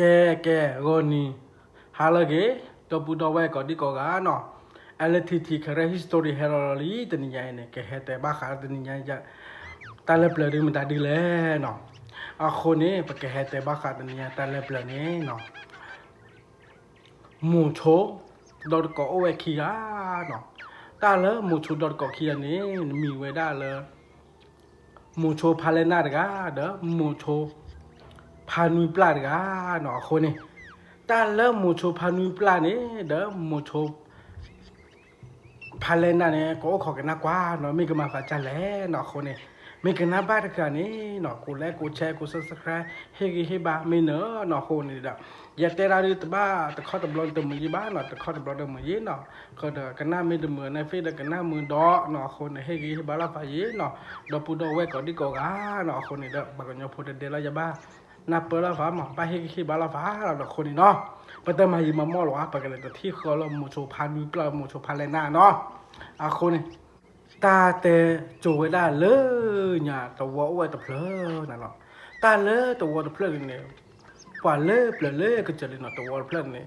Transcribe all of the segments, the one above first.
ကဲ ကဲ ဂီၤနံၤ ဟါလၢအဂ့ၤ ဒီပုၢ်ဒီဝဲၢ်ကိးဒံကိးဂၤနီၤ, အဲလထံထံ Karen History ဟဲလီၤလီၤလံ တနံၤညါအံၤန့ၣ် ကဟဲတဲဘၣ်ဃးတနံၤညါ တၢ်လၢပျၢၤဒုးမတၤဒုလဲၣ်နီၤ. အဃိန့ၣ် ပကဟဲတဲဘၣ်ဃးတနံၤညါတၢ်လၢပျၢၤန့ၣ်နီၤ မိၤဆိ ဒီတကိးအိၣ်ဝဲခံဂၤနီၤ. တၢ်လၢမိၤဆိဒီတကိးခံဂၤန့ၣ် မံၤဝဲဒၣ်လၢ မိၤဆိဖါလဲၢ်နၢ်တဂၤ ဒီးမိၤဆိ ဖါနွံပျၢ်တဂၤနီၤ. အဃိန့ၣ် တၢ်လၢမိၤဆိဖါနွံပျၢ်န့ၣ် ဒီးမိၤဆိ ဖါလဲၢ်နၢ်န့ၣ် ကအိၣ်ခိးကနၣ်ကွၢ်နီၤ မ့ၢ်ကမၤသးဒ်လဲၣ်နီၤ. အဃိန့ၣ် မ့ၢ်ကနၣ်ဘၣ်တဂၤန့ၣ်နီၤ ကိး like ကိး share ကိး subscribe ဟ့ၣ်ဂံၢ်ဟ့ၣ်ဘါမ့ၢ်နၢၤနီၤ. အဃိန့ၣ်ဒီး ယတဲဒၣ်ဒုးတဘၣ်တခီတဘျီတမုာ်ယံၤဘၣ်နီၤ, တခီတဘျီတမုာ်ယံၤနီၤ. ဒီးကနၣ်မ့ၢ်တမုာ်န့ၣ် ဖဲဒီးကနၣ်မုာ်ဒီးနီၤ. အဃိန့ၣ် ဟ့ၣ်ဂံၢ်ဟ့ၣ်ဘါလိာ်သးယံၤနီၤ, ဒီပုၢ်ဒီဝဲၢ်ကိးဒံကိးဂၤနီၤ. အဃိန့ၣ်ဒီး ပှၤကညီဖိတဒဲလီၤယၤဘၣ် နၢ်ပၢၢ်လိာ်သးမး ဘၣ်ဟ့ၣ်ဂံၢ်ဟ့ၣ်ဘါလိာ်သးလီၤ. ဒီးအဃိန့ၣ်နီၤ ပတမၤယံာ်မၤမီၢ်လီၤဧါ, ပကလဲၤတထံၣ်ဃီလၢမိၤဆိဖါနွံပျၢ် မိၤဆိဖါလဲၢ်နၢ်နီၤ. အဃိန့ၣ် တၢ်တဲကၠိဝဲဒၣ်လၢညါ သဝီအိၣ်ဝဲတဖျၢၣ်နၤနီၤ. တၢ်လၢသဝီတဖျၢၣ်န့ၣ်န့ၣ် ပှၤလၢပျၢၤလၢကစၢၤလံနီၤ, သဝီတဖျၢၣ်န့ၣ်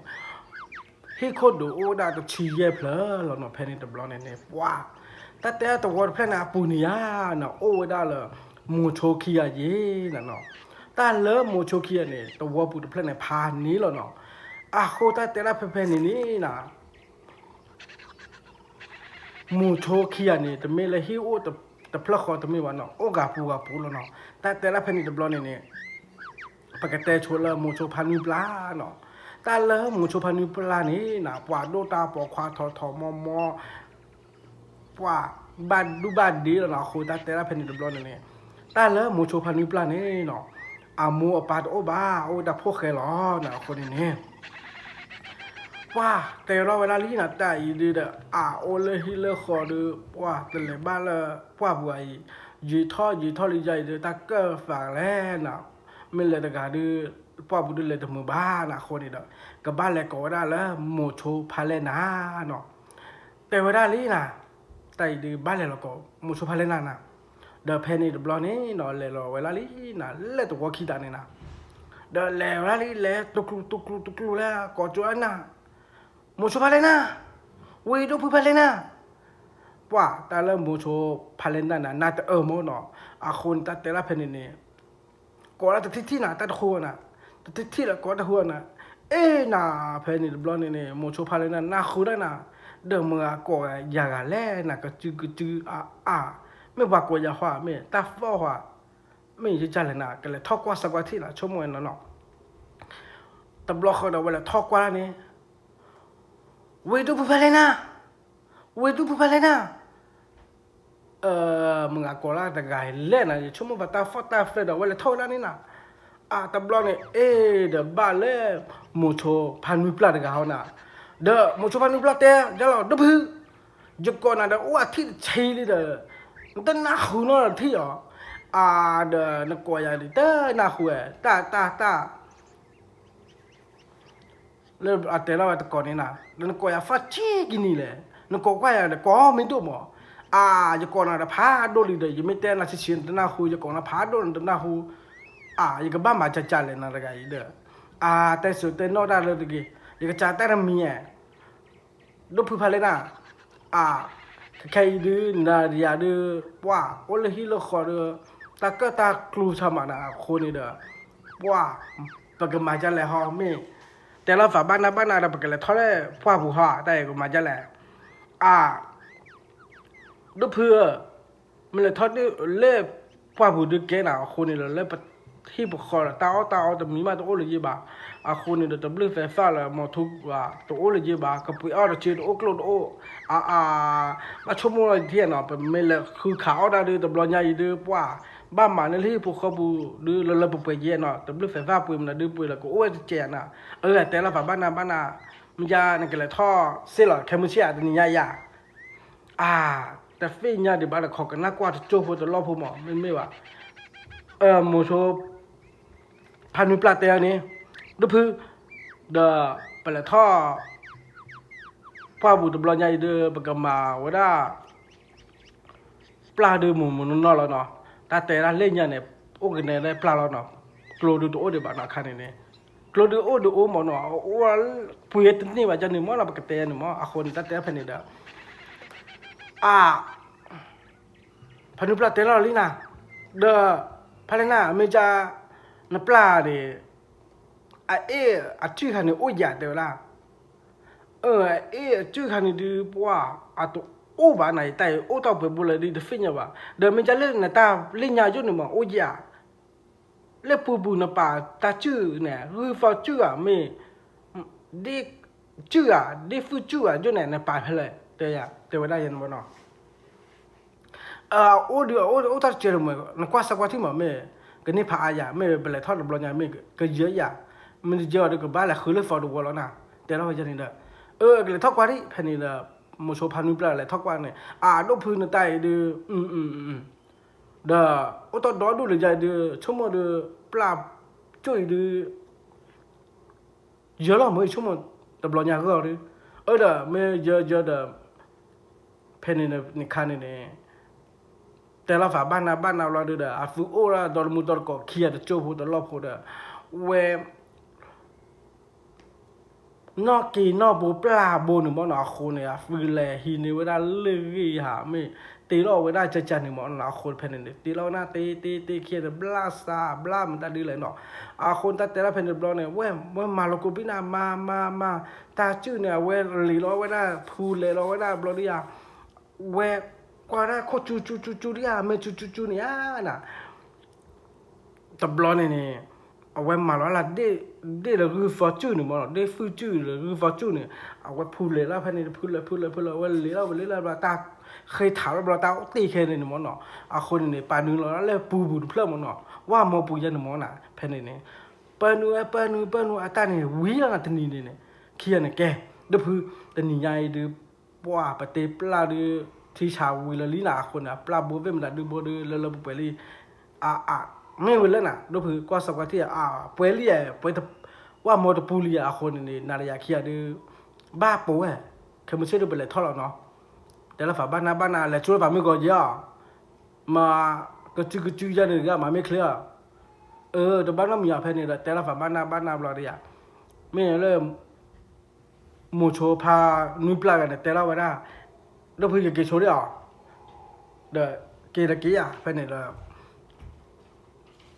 ဟံၣ်ခိၣ်ဒုးအိၣ်ဝဲဒၣ်တဆံယဲၢ်ဖျၢၣ်လီၤနီၤ. ဖဲန့ၣ်တဘျီန့ၣ်န့ၣ် ပှၤ တၢ်တဲသဝီတဖျၢၣ်န့ၣ် အပူၤန့ၣ်ယါနီၤ အိၣ်ဝဲဒၣ်လၢ မိၤဆိခံဂၤယံၤနၤနီၤ. တၢ်လၢမိၤဆိခံဂၤန့ၣ် သဝီပူၤတဖျၢၣ်န့ၣ် ဖးန့ၣ်လီၤနီၤ. အဃိတၢ်တဲဒၣ်ဖဲဖဲန့ၣ်န့ၣ်နၤ မိၤဆိခံဂၤန့ၣ် တမ့ၢ်လၢဟံၣ်အိၣ်တဖျၢၣ်ဃီ တမ့ၢ်ဘၣ်နီၤ, အိၣ်ဂၤပူၤဂၤပူၤလီၤနီၤ. တၢ်တဲဒၣ်ဖဲန့ၣ်တဘျီန့ၣ်န့ၣ် ပကတဲဆိလၢမိၤဆိဖါနွံပျၢ်နီၤ. တၢ်လၢမိၤဆိဖါနွံပျၢ်န့ၣ်နၤ ပှၤဒိၣ်တၢ်ပိာ်ခွါထီၣ်ထီၣ်မီမီ ပှၤဘၣ်ဒူၣ်ဘၣ်ဒ့လီၤနီၤ. အဃိတၢ်တဲဒၣ်ဖဲန့ၣ်တဘျီန့ၣ်န့ၣ် တၢ်လၢမိၤဆိဖါနွံပျၢ်န့ၣ်နီၤ အမိၢ်အပၢ်တအိၣ်ဘၣ်, အိၣ်ဝဲတၢ်ဖိၣ်ဃဲလီၤနီၤ. အဃိန့ၣ်န့ၣ် ပှၤတဲလီၤဝဲဒၣ်လံနီၤ တၢ်အံၤဒုးဒီး အအိၣ်လၢဟံၣ်လၢဃီဒီး ပှၤတလဲၤဘၣ်လၢပှၢ်ပူၤအံၤ ယံာ်ထီၣ်ယံာ်ထီၣ်လံယၤအံၤဒီး တၢ်ကၢၣ်သးလဲၣ်နီၤ, မ့ၢ်လဲၤတဂၤဒီး ပှၢ်ပူၤဒုးလဲၤတမုာ်ဘၣ်နီၤ. အဃိန့ၣ်ဒီး ကဘၣ်လဲၤကိးဝဲဒၣ်လၢမိၤဆိဖါလဲၢ်နၢ်နီၤ. တဲဝဲဒၣ်လံနၤ တၢ်အံၤဒုးဘၣ်လဲၤလီၤကိး မိၤဆိဖါလဲၢ်နၢ်နၤ. ဒီးဖဲန့ၣ်တဘျီန့ၣ်နီၤ လဲၤလီၤဝဲဒၣ်လံနၤ လၢသဝီခံတၢ်န့ၣ်နၤ. ဒီးလဲၤဝဲဒၣ်လံ လဲၤတကျူၤတကျူၤတကျူၤလၢကိးကၠိအနၢ် မိၤဆိဖါလဲၢ်နၢ်, ဝံၤဒိၣ်ဖုဖါလဲၢ်နၢ်. ပှၤတၢ်လၢမိၤဆိဖါလဲၢ်နၢ်နၤ နၢ်တအၢမ့ၢ်နီၤ. အဃိန့ၣ် တၢ်တဲဒၣ်ဖဲန့ၣ်န့ၣ် ကိးဒၣ်တထံၣ်ထံၣ်နၤ တၢ်တဃူနၤ, တထံၣ်ထံၣ်လၢကိးတဟူနၤ. အ့ၣ်နၤ ဖဲန့ၣ်တဘျီန့ၣ်န့ၣ် မိၤဆိဖါလဲၢ်နၢ် နၢ်ဃုဒၣ်နၤ, ဒီးမုၢ်ဂၤကိးယၤဂၤလဲၣ်နၤ ကစုကစုအါအါ, မ့ၢ်ပှၤကိးယၤဃီ မ့ၢ်တၢ်သီၣ်ဃီ, မ့ၢ်ယကလဲၣ်နၤ ကလဲၤထီၣ်ကွၢ်စၢၤကွၢ်ထံၣ်နၤ ဆိကမိၣ်ဝဲနီၤနီၤ. တဘျီဃီဒီးဝဲလဲၤထီၣ်ကွၢ်န့ၣ် ဝံၤဒိၣ်ဖုဖါလဲၢ်နၢ်, ဝံၤဒိၣ်ဖုဖါလဲၢ်နၢ်. မုၢ်ဂၤကိးလၢတဂၤလဲၣ်နၤ ယဆိကမိၣ်ပှၤတၢ်သီၣ်တၢ်သဲဒီး ဝဲလဲၤထီၣ်ဝဲဒၣ်န့ၣ်နၤ. အတဘျီန့ၣ် အ့ၣ်ဒီးဘၣ်လၢ မိၤဆိဖါနွံပျၢ်တဂၤဟီနၤ. ဒီးမိၤဆိဖါနွံပျၢ်တဲ ဒ်လီၤ ဒိၣ်ဖု, ယကိးနၤဒီးအိၣ်အထံၣ်တဆံလံဒီး နတနၢ်ဟူနီတထံၣ်အီၤ. အါ ဒီးနကိးယၤဒ်တနၢ်ဟူဝဲ တၢ်တၢ်တၢ် လၢအတဲလီၤဝဲတကိးန့ၣ်နၤ, ဒီးနကိးယၤဖးဆံကနံၣ်လဲၣ်, နကိးကွၢ်ယၤဒီးကိးမ့ၢ်ဒိၣ်မး. အါ ယကိးနၤဒီးဖးဒိၣ်လံဒီး ယမ့ၢ်တဲနၤဆံးဆံးနတနၢ်ဟူ, ယကိးနၤဖးဒိၣ်နတနၢ်ဟူ. အါ ယကဘၣ်မၤကၢ်ကၢ်လဲၣ်နၤတဂၤအံၤဒီး, အါ တဲစိၤတဲနီၣ်တၢ်လၢတဂ့ၤ, ယကစၢ်တၢ်တမံၤဧါ ဒိၣ်ဖုဖါလဲၢ်နၢ်, အါ ခဲခဲအံၤဒုး နၤဒီးယၤဒုး ပှၤအိၣ်လၢဟံၣ်လၢဃီဒီး တၢ်ကၢၣ်တၢ်ကျူဆါမးနၤ အဃိန့ၣ်ဒီး ပှၤ ပကမၤဒ်လဲၣ်ဟီ မ့ၢ်တဲလီၤသးဘၣ်နၢ်ဘၣ်နၢ်ဒီး ပကလဲၤထီၣ်လၢပှၢ်ပူၤဟီ တၢ်အံၤကမၤဒ်လဲၣ်. အါ ဒိၣ်ဖုဧၢ, မ့ၢ်လဲၤထီၣ်လၢပှၢ်ပူၤဒုးကဲနၤ အဃိန့ၣ်ဒီး လၢပဟံၣ်ပဃီဒီး တၢ်အီၣ်တၢ်အီတမံၤမးတအိၣ်လၢၤဘၣ်. အဃိန့ၣ်ဒီး တဘျုးသဲးသၣ်လၢ မီၤထူဂၤတအိၣ်လၢၤဘၣ်, ကပှ့ၤအီၣ်တစ့တအိၣ်ကျိၣ်တအိၣ်. အါအါ ဘၣ်ဆိကမိၣ်လီၤယထံၣ်နီၤ, ပမ့ၢ်လဲၤဃုခးအီၣ်ဒၣ်ဒုး တဘျီညါအံၤဒုး ပှၤ ဘၣ်မၤန့ၢ်လၢဟံၣ်ဖိဃီပူၤဒုး လၢလၢပှဲၤပှဲၤယဲနီၤ, တဘျုးသဲးသၣ်ပှ့ၤမနုၤဒုးပှ့ၤလၢ ကအိၣ်ဝဲတစဲးနၤ. အၢ တဲလီၤသးဘၣ်နၢ်ဘၣ်နၢ်, မ့ၢ်ယါနကလဲၤထီၣ်စ့ၢ်လီၤ ခဲမုၢ်ဆ့ၣ်ဧါ တနံၤညါယၤ အါ တသ့ၣ်ညါဒံးဘၣ်ဒီး ခိးကနၣ်ကွၢ်တကၠိဖိတလီၢ်ဖိမး မ့မ့ၢ်ဘၣ်. မိၤဆိ ဖါနွံပျၢ်တဲအီၤန့ၣ် ဒိၣ်ဖု ဒီးပလဲၤထီၣ် ပှၢ်ပူၤတဘျီညါအံၤဒီး ပကမၤဝဲဒၣ် ပျၢ်ဒုးမုၢ်မုၢ်နီၢ်နီၢ်လီၤနီၤ. တၢ်တဲဒၣ်လၢညါန့ၣ် အိၣ်ကနဲဒၣ်ပျၢ်လီၤနီၤ. ကျိဒုးတအိၣ်ဒံးဘၣ်နီၤ အခါန့ၣ်န့ၣ်. ကျိဒုးအိၣ်ဒုးအိၣ်မၢ်နီၤ, အိၣ်ပှ့ၤတန့ၢ်ဘၣ်ယၤန့ၣ်မၢ်နီၤ, ပကတဲယၤန့ၣ်မၢ်, အဃိန့ၣ် တၢ်တဲဖဲန့ၣ်ဒီး အါ ဖါနုပျၢ်တဲလီၤလံနၤ, ဒီး ဖါလဲၣ်နၤ မ့ၢ်က နပျၢ်န့ၣ် အအ့ၣ်အစုၣ်ခါန့ၣ်အိၣ်ယၤတဲဝဲဒၣ်, အအ့ၣ်အစုၣ်ခါန့ၣ်ဒုး ပှၢ် အတအိၣ်ဘၣ်နၤ ယတၢ်အံၤအိၣ်တ့ၢ်ပှဲၤဘိလၢဒုးတသ့ၣ်ညါဘၣ်, ဒီးမ့ၢ်ကလၢနတၢ်လၢညါယိၣ်န့ၣ်မၢ်အိၣ်ယၤ လၢပူၤပူၤနပာ်တၢ်စုၣ်န့ၣ် ဂုၢ်သီစုၣ်ဧါ မ့ၢ် ဒ့ၣ်စုၣ်ဧါ ဒ့ၣ်သုၣ်စုၣ်ဧါ ယိၣ်န့ၣ် နပာ်ဖဲလဲၣ် တဲဝဲဒၣ်ယၤန့ၣ်မၢ်နီၤ, အအိၣ်ဒုးအအိၣ်တၢ်တစဲးတမၢ် နကွၢ်စၢၤကွၢ်ထံမၢ် မ့ၢ် ကန့ၢ်ဖးအါယၤ မ့ၢ်ပလဲၤထီၣ်တဘျီညါ မ့ၢ်ကယၢၤယၤ, မ့ၢ်တယၢၤအီၤဒီးကဘၣ်လဲၤဃုလၢသီတဝီလီၤနၤ, တဲလီၤဝဲယၤန့ၣ်ဒီး အၢ ကလဲၤထီၣ်ကွၢ်ဒံး ဖဲန့ၣ်ဒီး မိၤဆိဖါနွံပျၢ်လဲၤထီၣ်ကွၢ်န့ၣ် အဒိၣ်ဖုနတၢ်အံၤဒုး ဒီး အိၣ်တ့ၢ်ဒီဒူၣ်လၢယၤဒုး ဆိကမိၣ်ဒီး ပျၢ်ကၠိၣ်အံၤဒုး ယၢၤလီၤမၢ် ဆိကမိၣ်တဘျီညါဂီၢ်ဒီး အၢဒီး မ့ၢ်ယၢၤယၢၤဒီး ဖဲန့ၣ်န့ၣ်ခါန့ၣ်န့ၣ် တဲလီၤသးဘၣ်နၢ်ဘၣ်နၢ်ဘျီဒုးဒီး အသုအိၣ်ဒၣ်ဒီတမူတတီၤတကိးခံဂၤတကၠိဖိတလီၢ်ဖိဒီး ဝဲ နီၢ်က့ၤနီၢ်ဘိပျၢ်ဘိန့ၣ်မၢ်နီၤ အဃိန့ၣ် အသုလဲၤဟံးန့ၢ်ဝဲဒၣ်လၢဂ့ၢ်ဟး မ့ၢ်တ့လီၤဝဲဒၣ်ကကန့ၣ်မၢ်နီၤ အဃိဖဲန့ၣ်န့ၣ် တ့လီၤဝဲဒၣ်တ့တ့တ့ခံဂၤန့ၣ် ဘျၣ်စးဘျၣ်မတၤဒ်လဲၣ်နီၤ အဃိတၢ်တဲဒၣ်ဖဲန့ၣ်တဘျီန့ၣ် ဝဲ ဝဲမၤလီၤကိးဘံၣ်နၤ မၤ မၤ မၤ တၢ်စုၣ်န့ၣ် အဝဲလံၤလီၤဝဲဒၣ်ဖူလဲၤလီၤဝဲဒၣ်ဘျီဒုးယၤ ဝဲ ကွၢ်ဒၣ်ခိၣ်ကၠူကၠူကၠူကၠူဒုးယၤ မ့ၢ်ကၠူကၠူကၠူန့ၣ်ဧါနၤ တဘျီန့ၣ်န့ၣ် အဝဲမၤလီၤလၢ ဒ့ၣ်လၢဂုၢ်သီစုၣ်န့ၣ်မၢ်နီၤ ဒ့ၣ်သုၣ်စုၣ်လၢဂုၢ်သီစုၣ်န့ၣ် အဝဲဖူလဲၤလီၤဖဲန့ၣ်တဖုလဲၤဖုလဲၤဖုလဲၤ အဝဲလံၤလီၤဝဲလံၤလီၤဘျီ တၢ်ဃ့ထးလီၤဘျီ တၢ်အိၣ်တ့ၢ်ခဲန့ၣ်န့ၣ်မၢ်နီၤ အဃိန့ၣ်န့ၣ် ပာ်နုာ်လီၤလၢပူၤပူၤတဖျၢၣ်မၢ်နီၤ ဝၣ်မီပူၤယဲန့ၣ်မၢ်နီၤ ဖဲန့ၣ်န့ၣ် ပၢနုာ်ဝဲ ပၢနုာ် ပၢနုာ် အတၢ်န့ၣ် ဝံၤလီၤနၤတနံၤန့ၣ်န့ၣ် ခံဂၤန့ၣ်ကဲ ဒိၣ်ဖု တနံၤညါအံၤဒုး ပှၢ်ပတဲပျၢ်ဒုး ထံဆးဝံၤလၢာ်လံနၤ အဃိန့ၣ် အပျၢ်ဘိသ့ၣ်မတၤဒုးဘိဒုး လၢလၢပှဲၤပှဲၤလံ အ အ မ့ၢ်ဝဲလၢနၤ ဒိၣ်ဖု ကွၢ်စၢၤကွၢ်ထံ အ ပှဲၤလံဧါ ပှဲၤ ဝၣ်မီတပူၤလံဧါ အဃိန့ၣ်န့ၣ် နၤဒီးယၤခံဂၤဒုး ဘၣ်ပိာ်ဝဲ ခဲမုၢ်ဆ့ၣ်ဒုးပလဲၤထီၣ်လီၤနီၤ တဲလီၤသးဘၣ်နၢ်ဘၣ်နၢ် လဲၤကၠိလၢပှၤမုၢ်ဂီၤယဲၢ်အီၤ မၤ ကစုကစုယဲၢ်န့ၣ်တဂၤ မၤမ့ၢ်ချ့အီၤ အၢ တဘၣ်နီတမံၤအီၤ ဖဲန့ၣ်ဒီး တဲလီၤသးဘၣ်နၢ်ဘၣ်နၢ်ဘျီဒုးယၤ မ့ၢ်လၢ မိၤဆိဖါနွံပျၢ်ဂၤန့ၣ် တဲလီၤဝဲဒၣ် ဒိၣ်ဖုကက့ၤဆိဒံးအီၤ ဒီးက့ၤတက့ၤဧါ ဖဲန့ၣ်ဒီး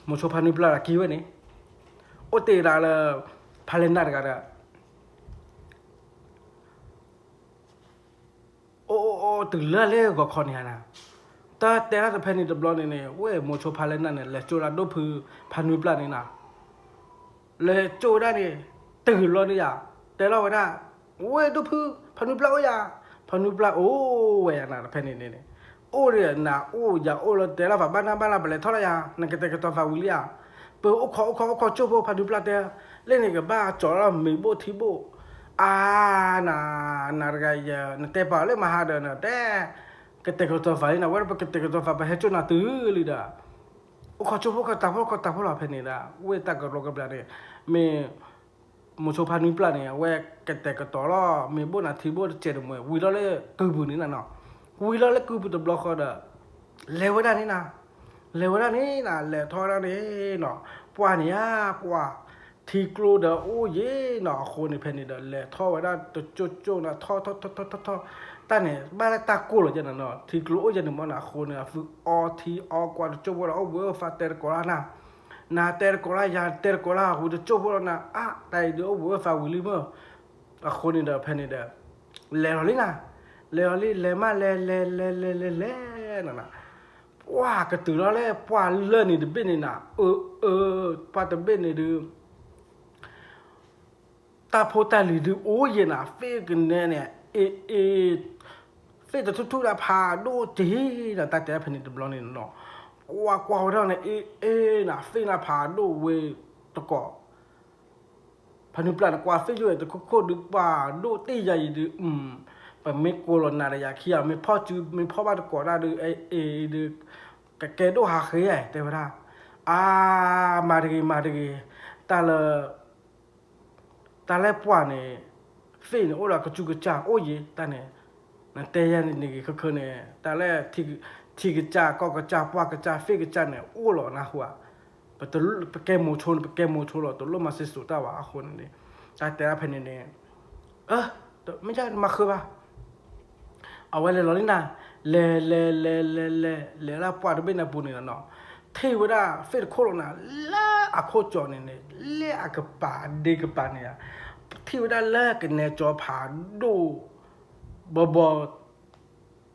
မိၤဆိဖါနွံပျၢ်ဒီးက့ၤဝဲန့ၣ် အိၣ်တ့ၢ်ဒၣ်လၢ ဖါလဲၢ်နၢ်တဂၤဒီး အိၣ်အိၣ်အိၣ်တုၤလၢလၢဂီၤခီန့ၣ်ဧါနၤ တၢ်တဲဒၣ်တဖဲန့ၣ်တဘျီန့ၣ်န့ၣ် ဝဲမိၤဆိဖါလဲၢ်နၢ်န့ၣ် လဲၤကၠိဒၣ်ဒိၣ်ဖုဖါနွံပျၢ်န့ၣ်နၤ လဲၤကၠိဝဲဒၣ်န့ၣ် တုၤလီၤန့ၣ်ယၤ တဲလီၤဝဲဒၣ် ဝဲဒိၣ်ဖု ဖါနွံပျၢ်အိၣ်ယၤ ဖါနွံပျၢ်အိၣ်ဝဲယၤနၤ တဖဲန့ၣ်န့ၣ်န့ၣ် အိၣ်ဒီးနၤအိၣ်ယၤအိၣ်လီၤ တဲလီၤသးဘၣ်နၢ်ဘၣ်နၢ် ပလဲၤထီၣ်လီၤယၤ နကတဲာ်ကတီၤသးဝံၤလံဧါ ပအိၣ်ခိးအိၣ်ခိးအိၣ်ခိးကၠိဖိ ဖါနွံပျၢ်တဲ လၢန့ၣ်ကဘၣ်ကၠီၤလီၤမ့ၤဘိၣ်ထံဘိၣ် အါ နၤ နၤတဂၤယဲ နတဲပာ်လၢမဟါဒီးနတဲ ကတဲာ်ကတီၤသးလံနၤ ဝဲဒၣ်ပကတဲာ်ကတီၤသး ပဟဲကၠိနၤတုၤလံဒီး အိၣ်ခိးကၠိဖိ ခိးတၢ်ဖိ ခိးတၢ်ဖိလီၤ ဖဲန့ၣ်ဒီး ဝဲတၢ်ကရၢကရိဘျီန့ၣ် မ့ၢ် မိၤဆိဖါနွံပျၢ်န့ၣ် အဝဲကတဲာ်ကတီၤလီၤ မ့ၤဘိၣ်နၤထံဘိၣ်တစဲးတမှဲၤ ဝံၤလီၤလၢကုၢ်ပူၤန့ၣ်နၤနီၤ ဝံၤလီၤလၢကုၢ်ပူၤတဘျီဃီဒီး လဲၤဝဲဒၣ်န့ၣ်နၤ လဲၤဝဲဒၣ်န့ၣ်နၤ လဲၤထီၣ်ဝဲဒၣ်န့ၣ်နီၤ ပှၢ်န့ၣ်ဧါ ပှၢ် ထံကျိဒီးအိၣ်ယံၤနီၤ အဃိန့ၣ်ဖဲန့ၣ်ဒီး လဲၤထီၣ်ဝဲဒၣ်တကၠိကၠိနၤ ထီၣ်ထီၣ်ထီၣ်ထီၣ်ထီၣ်ထီၣ် တၢ်န့ၣ် ဘၣ်လၢတၢ်ကိၢ်လီၤယဲၢ်နၤနီၤ ထံကျိအိၣ်ယဲၢ်န့ၣ်မ့ၢ်နၤ အဃိန့ၣ် အသုအီထံအီကွၢ်တကၠိဖိဒီး အိၣ်ဘှံးအိၣ်သါတဲတကိးလၢနၤ နၤတဲတကိးလၢယၤတဲတကိးလၢ ဝံၤတကၠိဖိလီၤနၤ အါ တၢ်အံၤဒုးအိၣ်ဘှံးအိၣ်သါဝံၤလံမ့ၢ် အဃိန့ၣ်ဒီးဖဲန့ၣ်ဒီး လဲၤလီၤလံနၤ လဲၤလီၤလံ လဲၤမးလဲၤလဲၤလဲၤလဲၤလဲၤလဲၤနၤနၤ ပှၢ်ကတုၤလီၤလၢပှၢ်လၢန့ၣ်တဘ့ၣ်န့ၣ်နၤ အၢ အၢ ပှၢ်တဘ့ၣ်န့ၣ်ဒုး တၢ်ဖိတၢ်လံၤဒုးအိၣ်ယဲၢ်နၤ သ့ၣ်ကနဲန့ၣ် အ့ အ့ သ့ၣ်တထူၣ်ထူၣ်ဒၣ်ဖးဒိၣ်တ့ၢ်နၤ တၢ်တဲဖဲန့ၣ်တဘျီန့ၣ်နီၤ ပှၢ်ကွၢ်ဝဲဒၣ်န့ၣ် အ့ အ့ နၤ သ့ၣ်နၤဖးဒိၣ်ဝဲတကိး ဖါနွံပျၢ်န့ၣ် ကွၢ်သ့ၣ်ယိၣ်တခိၣ်ခိၣ်ဒုးပှၢ်ဒိၣ်တ့ၢ်ယၤအံၤဒုး ပမ့ၢ်ကိးလီၤနၤဒီးယၤခံဂၤ မ့ၢ်ဖီၣ်စု မ့ၢ်ဖီၣ်ဘၣ်တကိးဒၣ်ဒုး အ့ အ့ ဒုး ကကဲဒိၣ်ဟးဃ့ဧါ တဲဝဲဒၣ် အါ မၤတဂ့ၤ မၤတဂ့ၤ တၢ်လၢ တၢ်လၢပှၢ်န့ၣ် သ့ၣ်န့ၣ်အိၣ်ဒီးကစူးကစၢ်အိၣ်ယံၤ တၢ်န့ၣ် နတဲယၤန့ၣ်ဂ့ၤခဲခဲန့ၣ် တၢ်လၢ ထံကစၢ် ကီၢ်ကစၢ် ပှၢ်ကစၢ် သ့ၣ်ကစၢ်န့ၣ် အိၣ်လီၤနၢ်ဟူဧါ ပတ ပကဲမိၤဆိန့ၣ် ပကဲမိၤဆိလီၤ တလိၣ်မၤစ့စိၤတၢ်ဘၣ်အဃိန့ၣ်န့ၣ်, တၢ်တဲဒၣ်ဖဲန့ၣ်န့ၣ်, အၢ, မ့ၢ်ယမၤဃုဘၣ်, အဝဲလဲၤလီၤလံနၤ, လဲၤလဲၤလဲၤလဲၤလဲၤ လဲၤလၢပှၢ်တဘ့ၣ်န့ၣ်ပူၤန့ၣ်လီၤနီၤ, ထံၣ်ဝဲဒၣ် ဖ့ၣ်တခိၣ်လီၤနၤ, လၢအခိၣ်ကၠီန့ၣ်န့ၣ်, လၢအကပၤဒ့ကပၤန့ၣ်ဧါ, ထံၣ်ဝဲဒၣ်လၢကနဲကၠီဖးဒိၣ် ဘီဘီ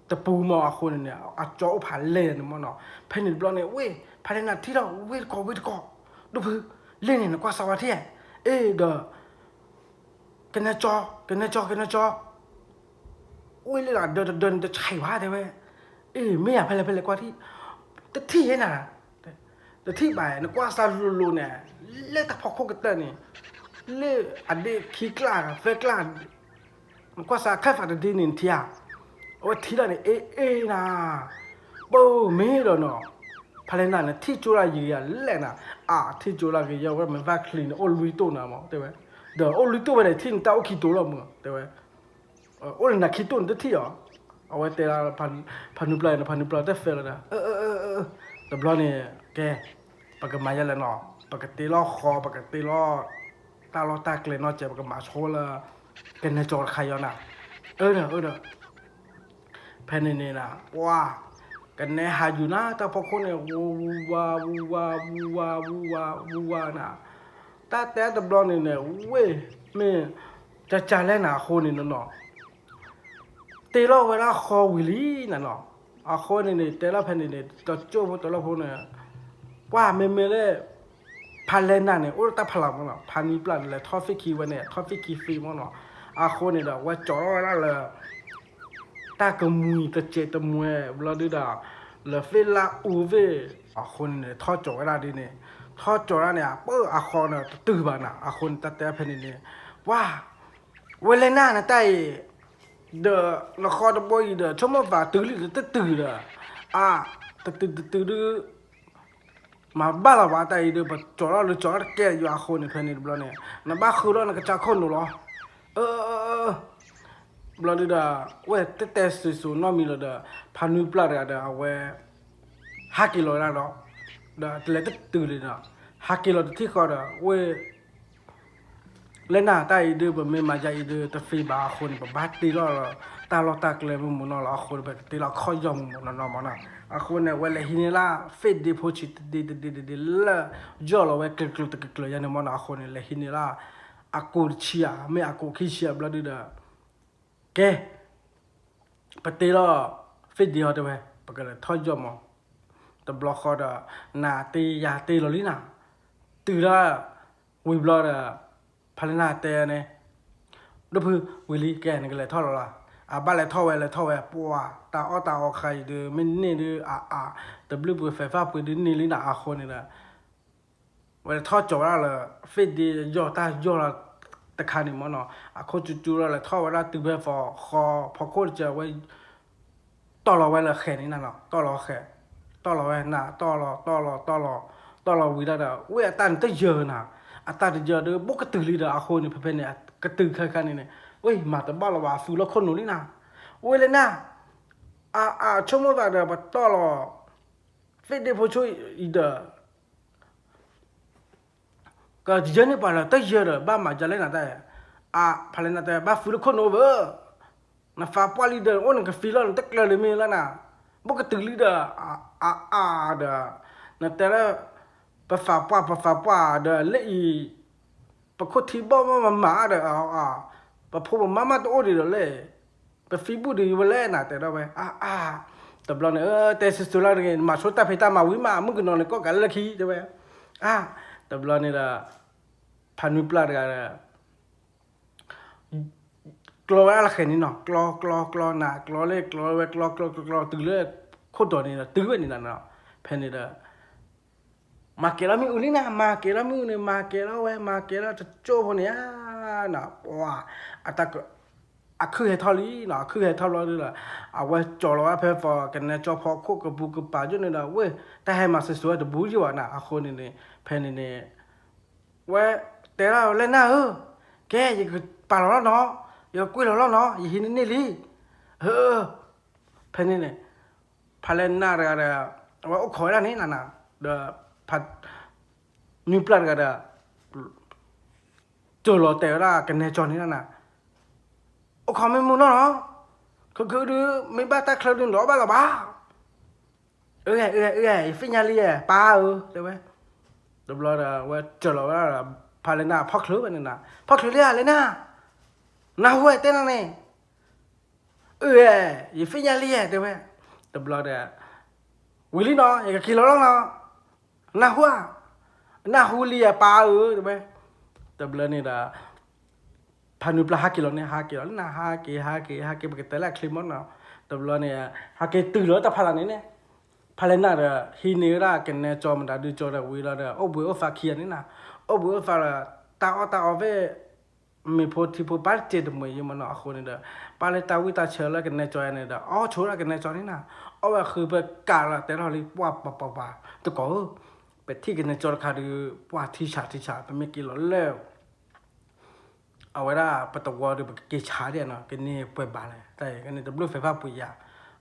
တပူၤမးအဃိန့ၣ်န့ၣ် အကၠီအိၣ်ဖးလဲၢ်န့ၣ်မးနီၤ, ဖဲန့ၣ်တဘျီန့ၣ် ဝ့ၢ် ဖးလဲၢ်နၤထံၣ်လီၤ ဝ့ၢ်တကိးဝ့ၢ်တကိး, ဒိၣ်ဖု, လ့ၣ်န့ၣ် နကွၢ်စးဝါထံၣ်, အ့ၣ်ဒီး ကနဲကၠီ ကနဲကၠီ ကနဲကၠီ ဝ့ၢ်လ့ၣ်လီၤ ဒၢတဒၢန့ၣ်တဆံးဘၣ်တဲဝဲ, အ့ၣ် မ့ၢ်ယၤဖဲလဲၣ်ဖဲလဲၣ်ကွၢ်ထံၣ်, တထံၣ်ယဲနၤ, တထံၣ်ဘၣ် နကွၢ်စးလိၤလိၤန့ၣ်, လၢတၢ်ဖီခိၣ်ကတၢၢ်န့ၣ်, လၢအဒ့ခံကျၢ်သၢကျၢ် နကွၢ်စးခၢၣ်ဖးတဒ့န့ၣ်နထံၣ်ဧါ, အဝဲထံၣ်လီၤန့ၣ် အ့ၣ်အ့ၣ်နၤ, ပမ့ၢ်ဒီးနီၤ, ဖးလဲၢ်နၤ နထံၣ်ကၠိလၢယံၤယၤလဲၣ်နၤ, အါ ထံၣ်ကၠိလၢကယဲၢ်ဝဲမ့ၢ်ဘၣ်ချံန့ၣ် အိၣ်လွံၢ်တိၣ်နၤမး တဲဝဲ, ဒီးအိၣ်လွံၢ်တိၣ်ဝဲန့ၣ် ထံၣ်နတၢ်အိၣ်ခံတိၣ်လီၤမး တဲဝဲ အိၣ်လၢနၤခံတိၣ်နတထံၣ်အီၤ, အဝဲတဲလၢ ဖးနုပျၢ်န့ၣ် ဖးနုပျၢ်တဲဖဲလီၤဒီး တဘျီန့ၣ် ကဲ ပကမၤယဲလဲၣ်နီၤ, ပကတ့လီၤဃီ ပကတ့လီၤ တၢ်လီၢ်တၢ်ကျဲနီၢ်ကဲ ပကမၤဆိလၢ ကနဲကၠီတခါအံၤနၤ, အၢဒီး အၢဒီး ဖဲန့ၣ်န့ၣ်နၤ ပှၤ ကနဲဟးယူၤနၤ တၢ်ဖီခိၣ်န့ၣ် ဝူဝါ ဝူဝါ ဝူဝါ ဝူဝါ ဝူဝါနၤ, တၢ်တဲတဘျီန့ၣ်န့ၣ် ဝ့ၢ်မ့ၢ် ကကလဲၣ်နၤအဃိန့ၣ်နီၤ တ့လီၤဝဲဒၣ်ဃီဝံၤလံနၤနီၤ, အဃိန့ၣ်န့ၣ် တဲလီၤဖဲန့ၣ်န့ၣ် တကၠိၢ်ဖိတလီၢ်ဖိန့ၣ် ပှၤမ့မ့ၢ်လၢ ဖးလဲၢ်နၤန့ၣ် အိၣ်လၢတၢ်ဖးလီၤမးနီၤ, ဖးနံပျၢ်န့ၣ် လဲၤထီၣ်သ့ၣ်ခံဝဲန့ၣ် ထီၣ်သ့ၣ်ခံသ့မးနီၤ, အဃိန့ၣ်ဒီး ဝဲကၠီၤထီၣ်ဝဲဒၣ်လၢ တၢ်ကမှံၤတစဲးတမှဲဘျီဒုဒီး လၢသ့ၣ်လၢအူသ့ၣ် အဃိန့ၣ်န့ၣ် ထီၣ်ကၠီၤဝဲဒၣ်ဒ်န့ၣ်, ထီၣ်ကၠီၤဒၣ်န့ၣ် အပၢၢ်အဃီန့ၣ် တတုၤဘၣ်နၤ, အဃိန့ၣ် တၢ်တဲဖဲန့ၣ်န့ၣ် ပှၤ ဝဲလဲၣ်နၤနတၢ်အံၤ ဒီးနဃီတဘိအံၤဒီး ဆိကမိၣ်သးတုၤလံတတုၤဒီး အါ တတုၤတတုၤဒု မၤဘၣ်လီၤဘၣ်တၢ်အံၤဒီး ပကၠီၤထီၣ်လၢကၠီၤထီၣ်တကဲယွၤအဃိန့ၣ် ဖဲန့ၣ်တဘျီန့ၣ် နဘၣ်ဃုထီၣ်နကစၢ်ခိၣ်နူာ်လီၤ, အၢ ဘျီဒုဒီး ဝဲတဲတဲစိၤစိၤနီတမံၤလီၤဒီး ဖးနွံပျၢ်တဂၤဒီး အဝဲ ဟးက့ၤလီၤဝဲဒၣ်ဒီး ဒီးတလဲၤတတုၤလံဒီး ဟးက့ၤလီၤတထံၣ်ဃီဒီး ဝဲ လဲၣ်နၤ တၢ်အံၤဒုး ပမ့ၢ်မၤယၤအံၤဒုး တသ့ဘၣ်အဃိန့ၣ် ပဘၣ်တ့လီၤ တၢ်လီၢ်တၢ်ကျဲမ့ၢ်မ့ၢ်နီၤလီၤအဃိန့ၣ် ပကတ့လီၤခီၣ်ယီၢ်မ့ၢ်မ့ၢ်နီၤနီၤမ့ၢ်နီၤ အဃိန့ၣ် ဝဲလဲၤဟံးန့ၢ်လၢ Facebook ဖိဆံးတဒ့တဒ့တဒ့လၢ ယီၢ်လီၤဝဲကျၢၤကျၢၤတကျၢၤကျၢၤယါန့ၣ်မ့ၢ်နီၤ အဃိန့ၣ် လဲၤဟံးန့ၢ်လၢ အကိးတဆံဧါ မ့ၢ်အကိးခံဆံဧါ ဘျီဒုဒီး ကဲ ပတ့လီၤ Facebook ဟီတဲဝဲ ပကလဲၤထီၣ်ယီၢ်မး တဘျီဃီဒီး နၤတ့ယၤတ့လီၤလံနၤ တုၤဒၣ် ဝံၤဘျီဒီး ဖးလၢနၤတဲန့ၣ် ဒိၣ်ဖု ဝံၤလံ ကဲ နကလဲၤထီၣ်လီၤလီၤ အဘၣ်လဲၤထီၣ်ဝဲ လဲၤထီၣ်ဝဲ ပှၤ တၢ်အီၣ်တၢ်အီခါအံၤဒုး မ့ၢ်န့ၢ်ဒုး အါအါ တဘျုးပှ့ၤ ဖဲးဖၣ်ပှ့ၤဒုးန့ၢ်လံနၤ အဃိန့ၣ်ဒီး ဝဲလဲၤထီၣ်ကၠီၤဝဲဒၣ်လၢ Facebook ယီၢ်တၢ်ယီၢ်လီၤတခါန့ၣ်မ့ၢ်နီၤ အခိၣ်ကၠူကၠူလီၤ လဲၤထီၣ်ဝဲဒၣ်တုၤဖဲ ဃီဖီခိၣ်တကဲဝဲ တီၢ်လီၤဝဲလၢဃဲၤန့ၣ်နၤနီၤ တီၢ်လီၤဃဲၤ တီၢ်လီၤဝဲနၤ တီၢ်လီၤ တီၢ်လီၤ တီၢ်လီၤ တီၢ်လီၤဝံၤဒၣ်ဒီး ဝဲအတၢ်န့ၣ်တယၢၤနၤ အတၢ်တယၢၤဒီး ဘိၣ်ကတုၤလံဒီး အဃိန့ၣ် ဖဲဖဲန့ၣ် ကတုၤခဲခါန့ၣ်န့ၣ် ဝဲမၤတဘၣ်လီၤဘၣ် အသူလီၢ်ခိၣ်နူာ်လံနၤ ဝဲလဲၣ်နၤ အါအါ ဆိကမိၣ်သးဒီး ပတီၢ်လီၤ Facebook ဖိဆိအံၤဒီး ကယၢၤန့ၢ်ပှၤလၢတယၢၤဒီး ဘၣ်မၤဒ်လဲၣ်နၤတၢ်, အါ ဖးလဲၣ်နၤတဲ ဘၣ်ဖုလၢခိၣ်နူာ်ဘၣ်, နဖးပှၢ်လံဒီး အိၣ်နကဖံးလီၤ နတကျၢၤလၢၤမ့ၢ်လၢနၤ, ဘိၣ်ကတုၤလံဒီး အါအါဒီး နတဲလၢ ပဖးပှၢ် ပဖးပှၢ်ဒီး လၢအံၤ ပခိၣ်ထံဘီၣ်မးမၤမၤဒီး ပဖိပမါမးတအိၣ်ဒံးဒီးလဲၣ် ပFacebookဒီးဝဲလဲၣ်နၤ တဲဒီးဝဲ အါအါ, တဘျီန့ၣ် တဲစိၤစိၤလၢတဂ့ၤ မၤဆိတၢ်ဖံးတၢ်မၤဝံၤမး မုၣ်ကနီၤန့ၣ် ကိးကးလၢလၢခံ တဲဝဲ, အါ, တဘျီန့ၣ်ဒီး ဖးနွံပျၢ်တဂၤဒီး ကျီဝဲဒၣ်လၢဃဲၤန့ၣ်နီၤ ကျီ ကျီ ကျီနၤ ကျီလၢ ကျီဝဲ ကျီ ကျီ ကျီ ကျီ တုၤလၢ ခိၣ်တီၤန့ၣ်ဒီး တုၤဝဲန့ၣ်နၤနီၤ ဖဲန့ၣ်ဒီး မၤကဲၤလီၤမ့ၣ်အူလံနၤ မၤကဲၤလီၤမ့ၣ်အူန့ၣ် မၤကဲၤလီၤဝဲ မၤကဲၤလီၤတကၠိၢ်ဖိန့ၣ်ဧါ, ပှၤ အတၢ် အခုၣ်ဟဲထီၣ်လံနီၤ အခုၣ်ဟဲထီၣ်ဘျီဒုဒီး အဝဲကၠီၤလီၤဝဲဖဲ for ကနဲကၠီဖီခိၣ်ကပူၤကပၤယိၣ်န့ၣ်ဒီး ဝဲ တၢ်ဟဲမၤစၢၤစၢၤဝဲတဘူးယိၣ်ဘၣ်နၤ အဃိန့ၣ်န့ၣ် ဖဲန့ၣ်န့ၣ် ဝဲ တဲဒၣ်ဝဲလၢနၤဧၢ, ကဲ ယကပာ်လီၤလီၤနီၤ, ယကကွံာ်လီၤလီၤနီၤ, ယဟံးန့ၢ်န့ၢ်လံ, ဖဲန့ၣ်န့ၣ် ဖးလဲၢ်နၤတဂၤဒီး အဝဲအိၣ်ခိးဝဲဒၣ်န့ၣ်နၤနၤ, ဒီး ဖး နွံပျၢ်တဂၤဒီး စၢၤလီၤတဲာ်ဝဲဒၣ်ကနဲကၠီန့ၣ်နၤ, အိၣ်ခိးမ့ၢ်မုာ်နီၢ်နီၢ်, ခုခုဒုး မ့ၢ်ဘၣ်တၢ်ချၢဒုးနဒီးဘၣ်လီၤဘၣ်, အၢ အၢ အၢ ယသ့ၣ်ညါလံ ပၢ်ဧၢ တဲဝဲ, တဘျီဒီး ဝဲစၢၤလီၤဝဲဒၣ်ဒီး ဖးလဲၢ်နၢ်ဖီၣ်ချုးဝဲန့ၣ်နၤ, ဖီၣ်ချုးလံဧါ လဲၢ်နၢ်, နၢ်ဟူဝဲတဲနၤန့ၣ် အၢ ယသ့ၣ်ညါလံ တဲဝဲ, တဘျီဒီး ဝံၤလံနီၤ ယကက့ၤလီၤလီၤနီၤ, နၢ်ဟူဧါ, နၢ်ဟူလံဧါ ပၢ်ဧၢ တဲဝဲ, တဘျီန့ၣ်ဒီး ဖးနွံပျၢ်ဟးက့ၤလီၤန့ၣ် ဟးက့ၤလီၤလံနၤ ဟးက့ၤ ဟးက့ၤ ဟးက့ၤ ပကတဲလၢအချ့မ့ၢ်နီၤ, တဘျီန့ၣ် ဟးက့ၤတုၤလီၤတၢ်ဖးလၢ်န့ၣ်န့ၣ်, ဖးလဲၢ်နၢ်ဒီး ဟံးန့ၢ်ဝဲဒၣ်ကနဲကၠီမတၤဒုကၠီဒီးဝံၤလီၤဒီး အိၣ်ဘှံးအိၣ်သါခံဂၤန့ၣ်နၤ, အိၣ်ဘှံးအိၣ်သါဒီး တၢ်အီၣ်တၢ်အီဖဲ မ့ၤဖိထံဖိပာ်တ့ၢ်တမှဲၤယံမ့ၢ်နီၤ အဃိန့ၣ်ဒီး ပာ်လၢတၢ်ဝံၣ်တၢ်ဆၢလၢကနဲကၠီယါန့ၣ်ဒီး အီၣ်ဆိးဒၣ်ကနဲကၠီန့ၣ်နၤ, အီၣ်ဝဲဃုဖဲကးလီၤတဲထီၣ်လံ ပှၢ်ပှၤပှၤပှၤ တကိးဧၢ, ပထံၣ်ကနဲကၠီတခါဒီး ပှၢ်ထံဆးထံဆး ပမ့ၢ်က့ၤလီၤလၢ အဝဲဒၣ်ပတဝီဒီး ပကက့ၤဆးဒ်နီၤ ကန့ၢ်ပှဲၤဘၣ်လဲၣ် တၢ်အံၤ ကန့ၢ်တဘျုးဖဲးဖၣ်ပှ့ၤယၤ,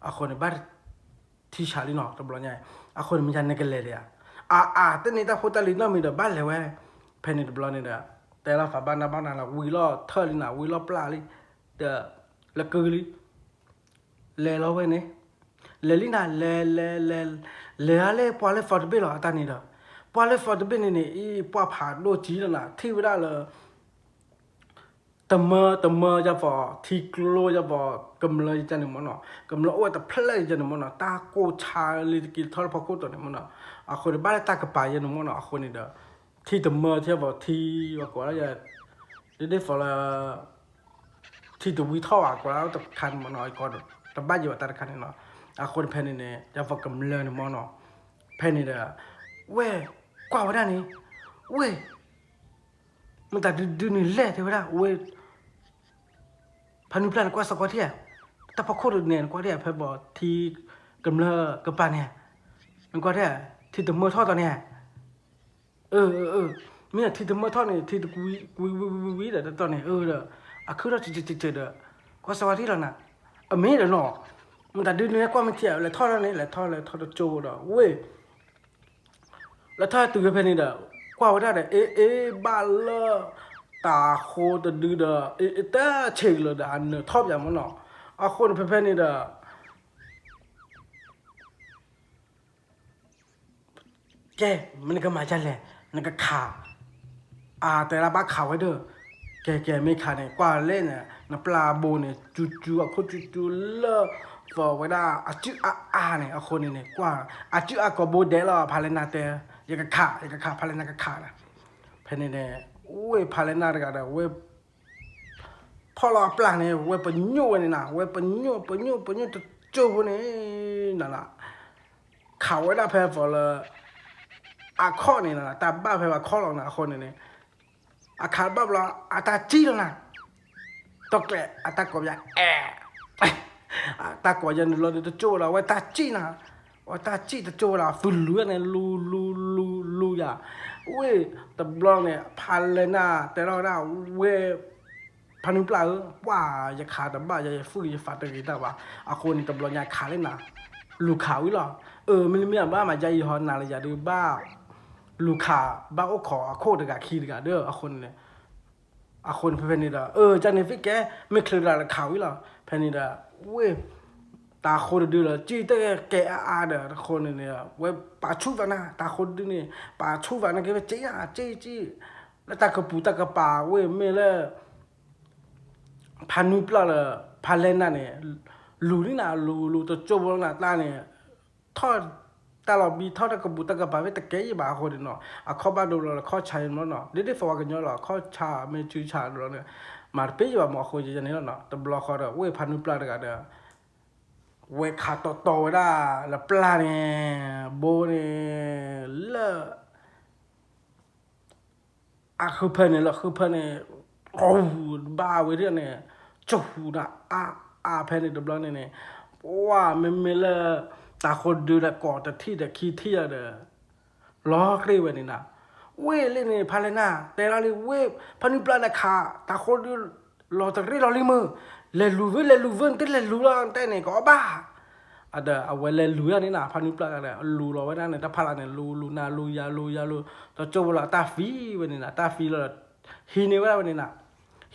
အဃိန့ၣ် ဘၣ်ထံဆးလံနီၤ တဘျီညါအံၤ, အဃိန့ၣ် မ့ၢ်ယါန့ၣ်ကလဲၤဒံးဧါ, အါအါ တန့ၢ်တၢ်ဖိတၢ်လံၤနီတမံၤဒီး ဘၣ်လဲၤဝဲ, ဖဲန့ၣ်တဘျီန့ၣ်ဒီး တဲလီၤသးဘၣ်နၢ်ဘၣ်နၢ်လီၤ ဝံၤလီၤထၢၣ်လံနၤ ဝံၤလီၤပျၢ်လံ, ဒီး လၢကုလံ လဲၤလီၤဝဲန့ၣ်, လဲၤလံနၤ လဲၤ လဲၤ လဲၤ လဲၤအါလၢပှၢ်လၢ forty တဘ့ၣ်လီၤ အတၢ်န့ၣ်ဒီး, ပှၢ်လၢ forty တဘ့ၣ်န့ၣ်န့ၣ် အံၤပှၢ်ဖးဒိၣ်ကံလီၤနၤ ထံၣ်ဝဲဒၣ်လၢ တမၢတမၢယၤပီၤ ထံကျိယၤပီၤ ကမျၢၢ်ယကန့ၣ်မ့ၢ်နီၤ, ကမျၢၢ်အိၣ်ဝဲတဖျၢၣ်ယကန့ၣ်မ့ၢ်နီၤ, တၢ်ကိၢ်ဆါလံတက့ၤထီၣ်လၢဖီခိၣ်တီၤန့ၣ်မ့ၢ်နီၤ, အဃိန့ၣ် ဘၣ်လၢတၢ်ကပၤယဲန့ၣ်မ့ၢ်နီၤ, အဃိန့ၣ်ဒီး ထံတမၢထံယၤပီၤ ထံဝဲကိးလၢယၤ ဒ်ဒ်သိးလၢ ထံတဝံထီၣ်ဘၣ် ကွၢ်လၢတခါန့ၣ်မ့ၢ်နီၤ, တဘၣ်ယံၤဘၣ်တၢ်တခါန့ၣ်နီၤ, အဃိန့ၣ်ဖဲန့ၣ်န့ၣ် ယၤပီၤကမျၢၢ်န့ၣ်မ့ၢ်နီၤ, ဖဲန့ၣ်ဒီး ဝဲ ကွၢ်ဝဲဒၣ်န့ၣ်, ဝဲ မတၤဒုဒုန့ၣ်လဲၣ် တဲဝဲဒၣ် ဝဲ ဖးနွံပျၢ်န့ၣ် ကွၢ်စီကွၢ်ထံၣ်ဧါ, တၢ်ဖီခိၣ်တန့ၣ် နကွၢ်ထံၣ်ဧါ ဖဲဘီထံ ကမျၢၢ်ကပၤန့ၣ်, နကွၢ်ထံၣ်ဧါ ထံတမၢထီၣ်တီၤန့ၣ်, အၢ အၢ မ့ၢ်ထံတမၢထီၣ်န့ၣ် ထံတကွံ ကွံ ဝံ ဝံ ဝံ ဝံ ဒီးတတီၤန့ၣ် အၢ ဒီး အခုထီၣ်စၢၤစၢၤစၢၤဒီး ကွၢ်စီကွၢ်ထံၣ်လီၤနၤ, အမ့ၢ်ဒီးနီၤ, မတၤဒုန့ၣ်ကွၢ်မ့ၢ်ထံဧါ လဲၤထီၣ်လီၤန့ၣ် လဲၤထီၣ်လဲၤထီၣ်တကၠိဒီး ဝဲ လၢထီၣ်တုၤဖဲဖဲန့ၣ်ဒီး ကွၢ်ဝဲဒၣ်ဒီး အ့ အ့ ဘၣ်လၢ တၤဃိတဒုဒီး အ့ အ့ တၢ်ဆံးကလၢာ်ဒီး အနၢၤထီၣ်ပၠးမ့ၢ်နီၤ, အဃိန့ၣ်ဖဲဖဲန့ၣ်ဒီး ကဲ မ့ၢ်နကမၤဒ်လဲၣ် နကခး, အတဲဒၣ်ဘၣ်ခးဝဲဒီး, ကဲ ကဲ မ့ၢ်ခးန့ၣ် ကွၢ်လဲၣ်န့ၣ် နပျၢ်ဘိန့ၣ် ကၠူကၠူ အခိၣ်ကၠူကၠူလၢ သီဝဲဒၣ် အစုၣ်အါအါန့ၣ် အဃိန့ၣ်န့ၣ် ကွၢ် အစုၣ်အါကိးဘိဒဲးလီၤ ဖးလဲၢ်နၢ်တဲ, ယကခး ယကခး ဖးလဲၢ်နၢ်ကခးနၤ, ဖဲန့ၣ်န့ၣ် ဝဲဖးလဲၢ်နၢ်တဂၤဒီး ဝဲ ဖီၣ်လီၤအပျၢ်န့ၣ် ဝဲပညိၣ်ဝဲန့ၣ်နၤ ဝဲပညိၣ် ပညိၣ် ပညိၣ်တကၠိဖိန့ၣ် နၤလၢ ခးဝဲဒၣ်ဖဲအသီလၢ အခီၣ်န့ၣ်နၤ တၢ်ဘၣ်ဖဲပှၤခီၣ်လီၤနၤ အဃိန့ၣ်န့ၣ် အခးဘၣ်ဘျီ အတၢ်စံၣ်လီၤနၤ တီၢ်ကျဲး အတၢ်ကိးယၤ အဲ တၢ်ကိးယၤန့ၣ်လီၤဒီးတကၠိဝဲဒီး အဝဲတၢ်စံၣ်နၤ အဝဲတၢ်စံၣ်တကၠိဝဲဒီး သူလူၤန့ၣ် လူၤ လူၤ လူၤ လူၤယၤ ဝဲ တဘျီန့ၣ် ဖးလဲၢ်နၢ်တဲထီၣ်ဝဲဒၣ် ဝဲ ဖးနွံပျၢ်ဧၢ ပှၢ်ယခးတဘၣ်ယၤ ယသူၣ်ယသးတဂ့ၤတၢ်ဘၣ် အဃိန့ၣ် တဘျီညါခးလၢနၤ လူၤခးဝံၤလီၤ အၢ မ့တမ့ၢ်ဘၣ်မၤယါယဟီနၤလၢယၤဒုးဘၣ် လူၤခး ဘၣ်အိၣ်ခိးအခိၣ်တဂၤခံတဂၤဒီး အဃိန့ၣ် အဃိန့ၣ် ဖဲဖဲန့ၣ်ဒီး အၢ ကန့ၣ်သ့ၣ်ကဲ မ့ၢ်ချ့တဂၤလၢခးဝံၤလီၤ ဖဲန့ၣ်ဒီး ဝဲ တၤဃိတဒုလီၤ စံၣ်တဲကဲအါအါဒီး တဃိန့ၣ်န့ၣ် ဝဲပာ်ဆူၣ်သးနၤ တၤဃိတဒုန့ၣ် ပာ်ဆူၣ်သးနၤကဲဝဲစံၣ်နၤ စံၣ်စံၣ် လၢတၢ်ကပူၤတၢ်ကပၤ ဝဲမ့ၢ်လၢ ဖးနွံပျၢ်လၢ ဖးလဲၢ်နၢ်န့ၣ် လူၤလံနၤ လူၤလူၤတကၠိဖိလီၤနၤ တၢ်န့ၣ် ထီၣ်တၢ်လီၤဘံ ထီၣ်တၢ်ကပူၤတၢ်ကပၤ မ့ၢ်တကဲယံၤဘၣ်အဃိန့ၣ်နီၤ အခီၣ်ဘၣ်ဒိလီၤ အခီၣ်ဆါယံၤမ့ၢ်နီၤ ဒ်ဒ်သိးပှၤကညီလီၤ အခီၣ်ဆါမ့ၢ်စုဆါလီၤန့ၣ် မၤတပ့ၢ်ယံၤဘၣ်မ့ၢ်အဃိယဲန့ၣ်လီၤနီၤ တဘျီဃီဒီး ဝဲဖးနွံပျၢ်တဂၤဒီး ဝဲခးတီတီဝဲဒၣ် လၢပျၢ်န့ၣ် ဘိန့ၣ် လၢ အဃုဖၢန့ၣ် လၢဃုဖၢန့ၣ် ဘၣ်ဝဲဒၣ်န့ၣ် ကၠူနၤ အါအါဖဲန့ၣ်တဘျီန့ၣ်န့ၣ် ပှၢ်မ့မ့ၢ်လၢ တၤဃိဒုဒီးကိးတထံၣ်ဒီးခံထံၣ်ဒီး လီၤရ့ၣ်ဝဲန့ၣ်နၤ ဝဲလၢန့ၣ် ဖးလဲၢ်နၢ် တဲလီၤလံ ဝဲ ဖးနွံပျၢ်န့ၣ်ခး တၤဃိဒု လီၤတရ့ၣ်လီၤလံမုၢ် လဲၤလူၤဝဲ လဲၤလူၤဝဲ နတလဲၤလူၤလီၤ နတဲန့ၣ် ကအီၣ်ဘၣ် ဒီးအဝဲလဲၤလူၤဒၣ်န့ၣ်နၤ ဖးနွံပျၢ်ဒီး လူၤလီၤဝဲဒၣ်န့ၣ် တၢ်ဖးလၢ်န့ၣ် လူၤလူၤနၤ လူၤယၤ လူၤယၤ လူၤ တကၠိဖိလီၤ တၢ်ဖံးဝဲန့ၣ်နၤ တၢ်ဖံးလီၤ ဟံးန့ၢ်ဝဲဒၣ်ဝဲန့ၣ်နၤ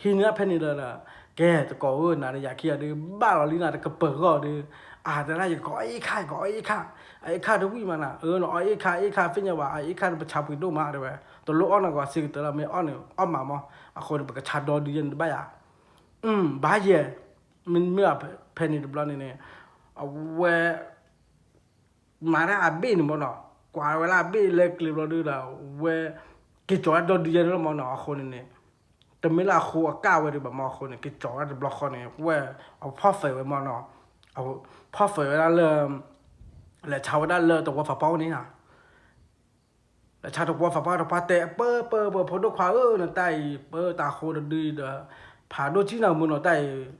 ဟံးန့ၢ်ဖဲန့ၣ်ဒီး ကဲ တကိးဧၢ နၤဒီးယၤခံဂၤဒီး ဘၣ်လီၤလံနၤ တကပၤဂီၢ်ဒီး အတဲဒၣ် ယကအီၣ်အ့ၣ်ခါ ယကအီၣ်အ့ၣ်ခါ အအ့ၣ်ခါတဝံၣ်မးနၤ အၢ နအီၣ်အ့ၣ်ခါ အ့ၣ်ခါ သ့ၣ်ညါဘၣ် အအ့ၣ်ခါဒီးပဆါပှ့ၤဒိၣ်မး တဲဝဲ တလိၣ်အီၣ်နီၢ်ကီး စံးကတၢၢ်လီၤ မ့ၢ်အီၣ်န့ၣ် အီၣ်မးမး အဃိန့ၣ် ပကဆါဒီဒုယဲန့ၣ်တဘၣ်ယၤ ဘၣ်ယဲ မ့မ့ၢ်ဖဲန့ၣ်တဘျီန့ၣ်န့ၣ် အဝဲ မၤတၢ်အဘ့ၣ်န့ၣ်မ့ၢ်နီၤ ကွၢ်ဝဲလၢအဘ့ၣ်လဲၤကျဲၤဘျီဒုဒီး ဝဲ က့ၤကၠီၤဝဲဒီဒုယဲန့ၣ်လီၤမ့ၢ်နီၤ အဃိန့ၣ်န့ၣ် တမ့ၢ်လၢအဃိအကၢ်ဝဲဒံးဘၣ်မ့ၢ်အဃိန့ၣ် က့ၤကၠီၤဝဲဒၣ်တဘျီဃီန့ၣ် ဝဲ အဖီၣ်ဖဲးဝဲမ့ၢ်နီၤ ဖီၣ်ဖဲးဝဲဒၣ်လၢ လဲၤဆါဝဲဒၣ်လၢတဝီဖးပီၣ်န့ၣ် လဲၤဆါတဝီဖးပီၣ်တပှၢ်တဲ ပၢပၢပၢ ဖိဒိၣ်ခွါဧၢ နတၢ်အံၤ ပၢတၢ်ဃိတဒုဒီး ဖးဒိၣ်ကံနၤမ့ၢ်နီၤတၢ်အံၤ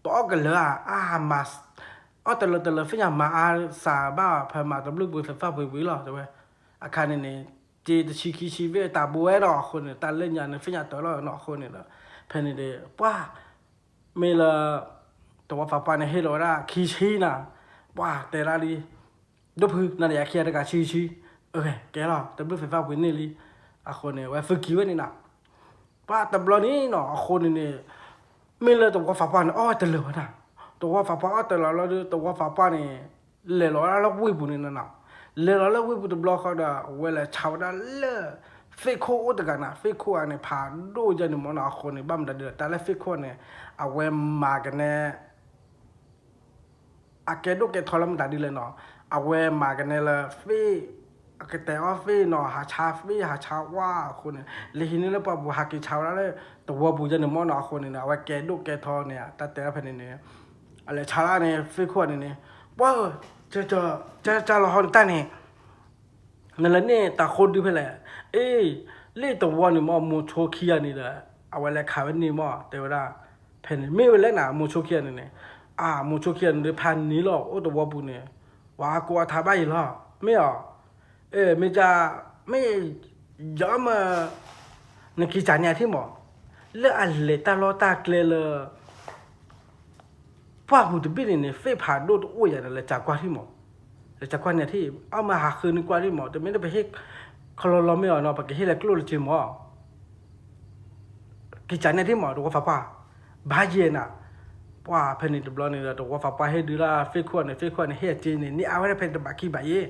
ပအီၣ်ကလၢၤဧါ အါမး အီၣ်တလၢတလၢ သ့ၣ်ညါမၤအါစှၤဘၣ် ဖဲမၤတဘျုးပူၤသ့ၣ်သၣ်ပှ့ၤပှ့ၤလီၤ တဲဝဲ အခါန့ၣ်န့ၣ် က့တဆံခံဆံဘ့ၣ်တၢ်ဘိဝဲဒီးအဃိန့ၣ် တၢ်လၢညါန့ၣ် သ့ၣ်ညါတၢ်လီၤနီၤအဃိန့ၣ်ဒီး ဖဲန့ၣ်ဒီး ပှၢ် မ့ၢ်လၢ တဝီဖးပှၢ်န့ၣ် ဟ့ၣ်လီၤဝဲဒၣ်ခံဆံနၤ ပှၢ်တဲဒၣ်လံ ဒိၣ်ဖု နၤဒီးယၤခံဂၤတဂၤဆံဆံ ကဲလီၤ တဘျုးသ့ၣ်သၣ်ပှ့ၤန့ၢ်လံ အဃိန့ၣ် ဝဲသုကံဝဲန့ၣ်နၤ ပှၢ်တဘျီန့ၣ်နီၤ အဃိန့ၣ်န့ၣ် မ့ၢ်လၢတဝီဖးပှၢ်န့ၣ် အီၣ်ဝဲတလၢာ်ဝဲဒၣ် တဝီဖးပှၢ်အီၣ်တလၢာ်လီၤဒီး တဝီဖးပှၢ်န့ၣ် လဲၤလီၤဝဲဒၣ်လၢဝ့ၢ်ပူၤန့ၣ်နၤ လဲၤလီၤလၢဝ့ၢ်ပူၤတဘျီဃီဒီး အဝဲလဲၤဆါဝဲဒၣ်လၢ သ့ၣ်ခိၣ်အိၣ်တဂၤနၤ သ့ၣ်ခိၣ်အံၤန့ၣ် ဖးဒိၣ်ယဲန့ၣ်မ့ၢ်နီၤ အဃိန့ၣ် ဘၣ်မတၤဒ်လဲၣ် တၢ်လၢသ့ၣ်ခိၣ်န့ၣ် အဝဲမၤကနဲ အကဲဒိၣ်ကဲထီလၢမတၤဒ်လဲၣ်နီၤ အဝဲမၤကနဲလၢသ့ၣ် အကတဲအီၣ်သ့ၣ်နီၤ ဟးဆါသ့ၣ် ဟးဆါဝါအဃိန့ၣ် လဲၤဟံးန့ၢ်လၢပှၢ်ပူၤ ဟးက့ၤဆါဝဲဒၣ်လၢ တဝီပူၤယဲန့ၣ်မ့ၢ်နီၤ အဃိန့ၣ် အဝဲကဲဒိၣ်ကဲထီန့ၣ် တၢ်တဲဖဲန့ၣ်န့ၣ် အလဲၤဆါလၢန့ၣ် သ့ၣ်ခိၣ်န့ၣ်န့ၣ် ပှၢ် ကၢကၢလီၤဟီနတၢ်န့ၣ် နလဲၤန့ၢ်တၢ်ဃိဒုဖဲလဲၣ်, အ့ လၢတဝီန့ၣ်မ့ၢ် မိၤဆိခံဂၤန့ၣ်ဒီး အဝဲလဲၤခးဝဲန့ၣ်မ့ၢ် တဲဝဲဒၣ်, ဖဲန့ၣ် မ့ၢ်ဝဲလဲၣ်နၤ မိၤဆိခံဂၤန့ၣ်န့ၣ်, အမိၤဆိခံဂၤန့ၣ်ဒီး ဖးန့ၣ်လီၤ အိၣ်တဝီပူၤန့ၣ်, ဝဲကိးအထါဘၣ်အံၤလီၤ, မ့ၢ်အီၤ, အ့ မ့ၢ်က မ့ၢ် ယမ့ၢ် နက့ၤစံးန့ၢ်အထံၣ်မး, လၢအလဲၤတၢ်လီၢ်တၢ်ကျဲလၢ ပှၢ်ပူၤတဘ့ၣ်န့ၣ်န့ၣ် သ့ၣ်ဖးဒိၣ်တအိၣ်ယၤဒီး လဲၤစံးကွၢ်ထံၣ်မး, လဲၤစံးကွၢ်န့ၢ်ထံၣ်, အမ့ၢ်ဟးဃုန့ၢ်ကွၢ်ထံၣ်မး, တမ့ၢ်လၢပဟ့ၣ် ခီလီလီမ့ၢ်အီၤနီၤ ပကဟ့ၣ်လၢကျိၣ်လၢစ့မး, က့ၤစံးန့ၢ်ထံၣ်မး တဝီဖးပှၢ်, ဘၣ်ယဲၢ်နၤ, ပှၢ်ဖဲန့ၣ်တဘျီန့ၣ်ဒီး တဝီဖးပှၢ်ဟ့ၣ်ဒုးလၢသ့ၣ်ခိၣ်န့ၣ် သ့ၣ်ခိၣ်န့ၣ် ဟ့ၣ်အစ့န့ၣ် န့ၢ်အါဝဲဒၣ်ဖဲတဘးခံဘးယဲၢ်,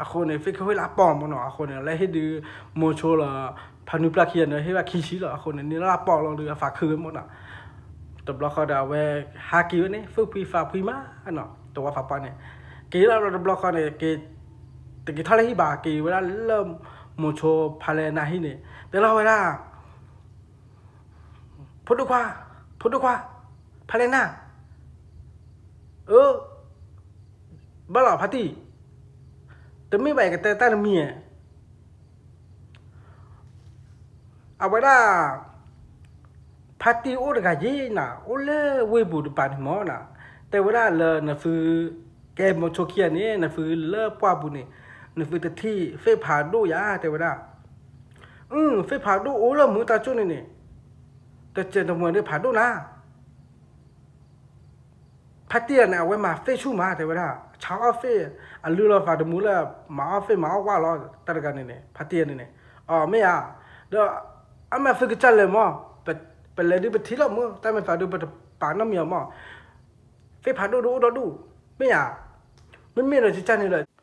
အဃိန့ၣ် သ့ၣ်ခိၣ်ဟ့ၣ်လၢအပိာ်မးနီၤ အဃိန့ၣ် လၢဟ့ၣ်ဒုး မိၤဆိလီၤ ဖးနွံပျၢ်ခံဂၤန့ၣ် ဟ့ၣ်ဘၣ်ခံဆံလီၤ အဃိန့ၣ် န့ၢ်လၢအပိာ်လီၤဒီး အသးခုဝဲမးနီၤ, တဘျီဃီဒီးအဝဲ ဟးက့ၤဝဲန့ၣ် သူၣ်ဖှံသးဖှံမးနီၤ တဝီဖးပှၢ်န့ၣ်, က့ၤလီၤတဘျီဃီန့ၣ် တက့ၤထီၣ်လၢဟံၣ်ဘၣ် က့ၤဝဲဒၣ်လၢ မိၤဆိဖးလဲၢ်နၢ်ဟံၣ်န့ၣ် တဲလီၤဝဲဒၣ် ဖိဒိၣ်ခွါ, ဖိဒိၣ်ခွါ, ဖးလဲၢ်နၢ်, အၢ, ဘၣ်လီၤဖါတံၢ်, တမ့ၢ်ဘၣ်ယကတဲတၢ်တမံၤဧါ, အဝဲဒၣ် ဖါတံၢ်အိၣ်တဂၤယ့ၢ်နၤ အိၣ်လၢဝ့ၢ်ပူၤတပၤန့ၣ်မးနၤ, တဲဝဲဒၣ်လၢနသု ကဲမိၤဆိခံဂၤန့ၣ် နသုလၢပှၢ်ပူၤန့ၣ် နသုတထံၣ်သ့ၣ်ဖးဒိၣ်ယၤ တဲဝဲဒၣ်, အၢ သ့ၣ်ဖးဒိၣ်အိၣ်လၢမူတၢ်ကၠိၣ်န့ၣ်န့ၣ်, တစဲးတမှဲၤဒီးဖးဒိၣ်နၤ ဖါတံၢ်ဂၤန့ၣ် အဝဲမၤသ့ၣ်ဆူၣ်မး တဲဝဲဒၣ်, ဆါအီၣ်သ့ၣ် အလုၢ်လီၤသးတမူလၢ မၤအီၣ်သ့ၣ်မၤအီၣ်ဝၣ်လီၤ တၢ်တဂၤန့ၣ်န့ၣ် ဖါတံၢ်ဂၤန့ၣ်န့ၣ်, အီ မ့ၢ်ဧါ, ဒီး အမၤသုကစၢ်လဲၤမး, ပလဲၤဒုးပထံၣ်လီၤမး တၢ်မဲာ်သးဒုးပတပာ်နီတမံၤအီၤမး, သ့ၣ်ဖးဒိၣ်ဒိၣ်အိၣ်ဒီဒူၣ်, မ့ၢ်ဧါ, မ့မ့ၢ်ဒီးကစၢ်န့ၣ်ဒီး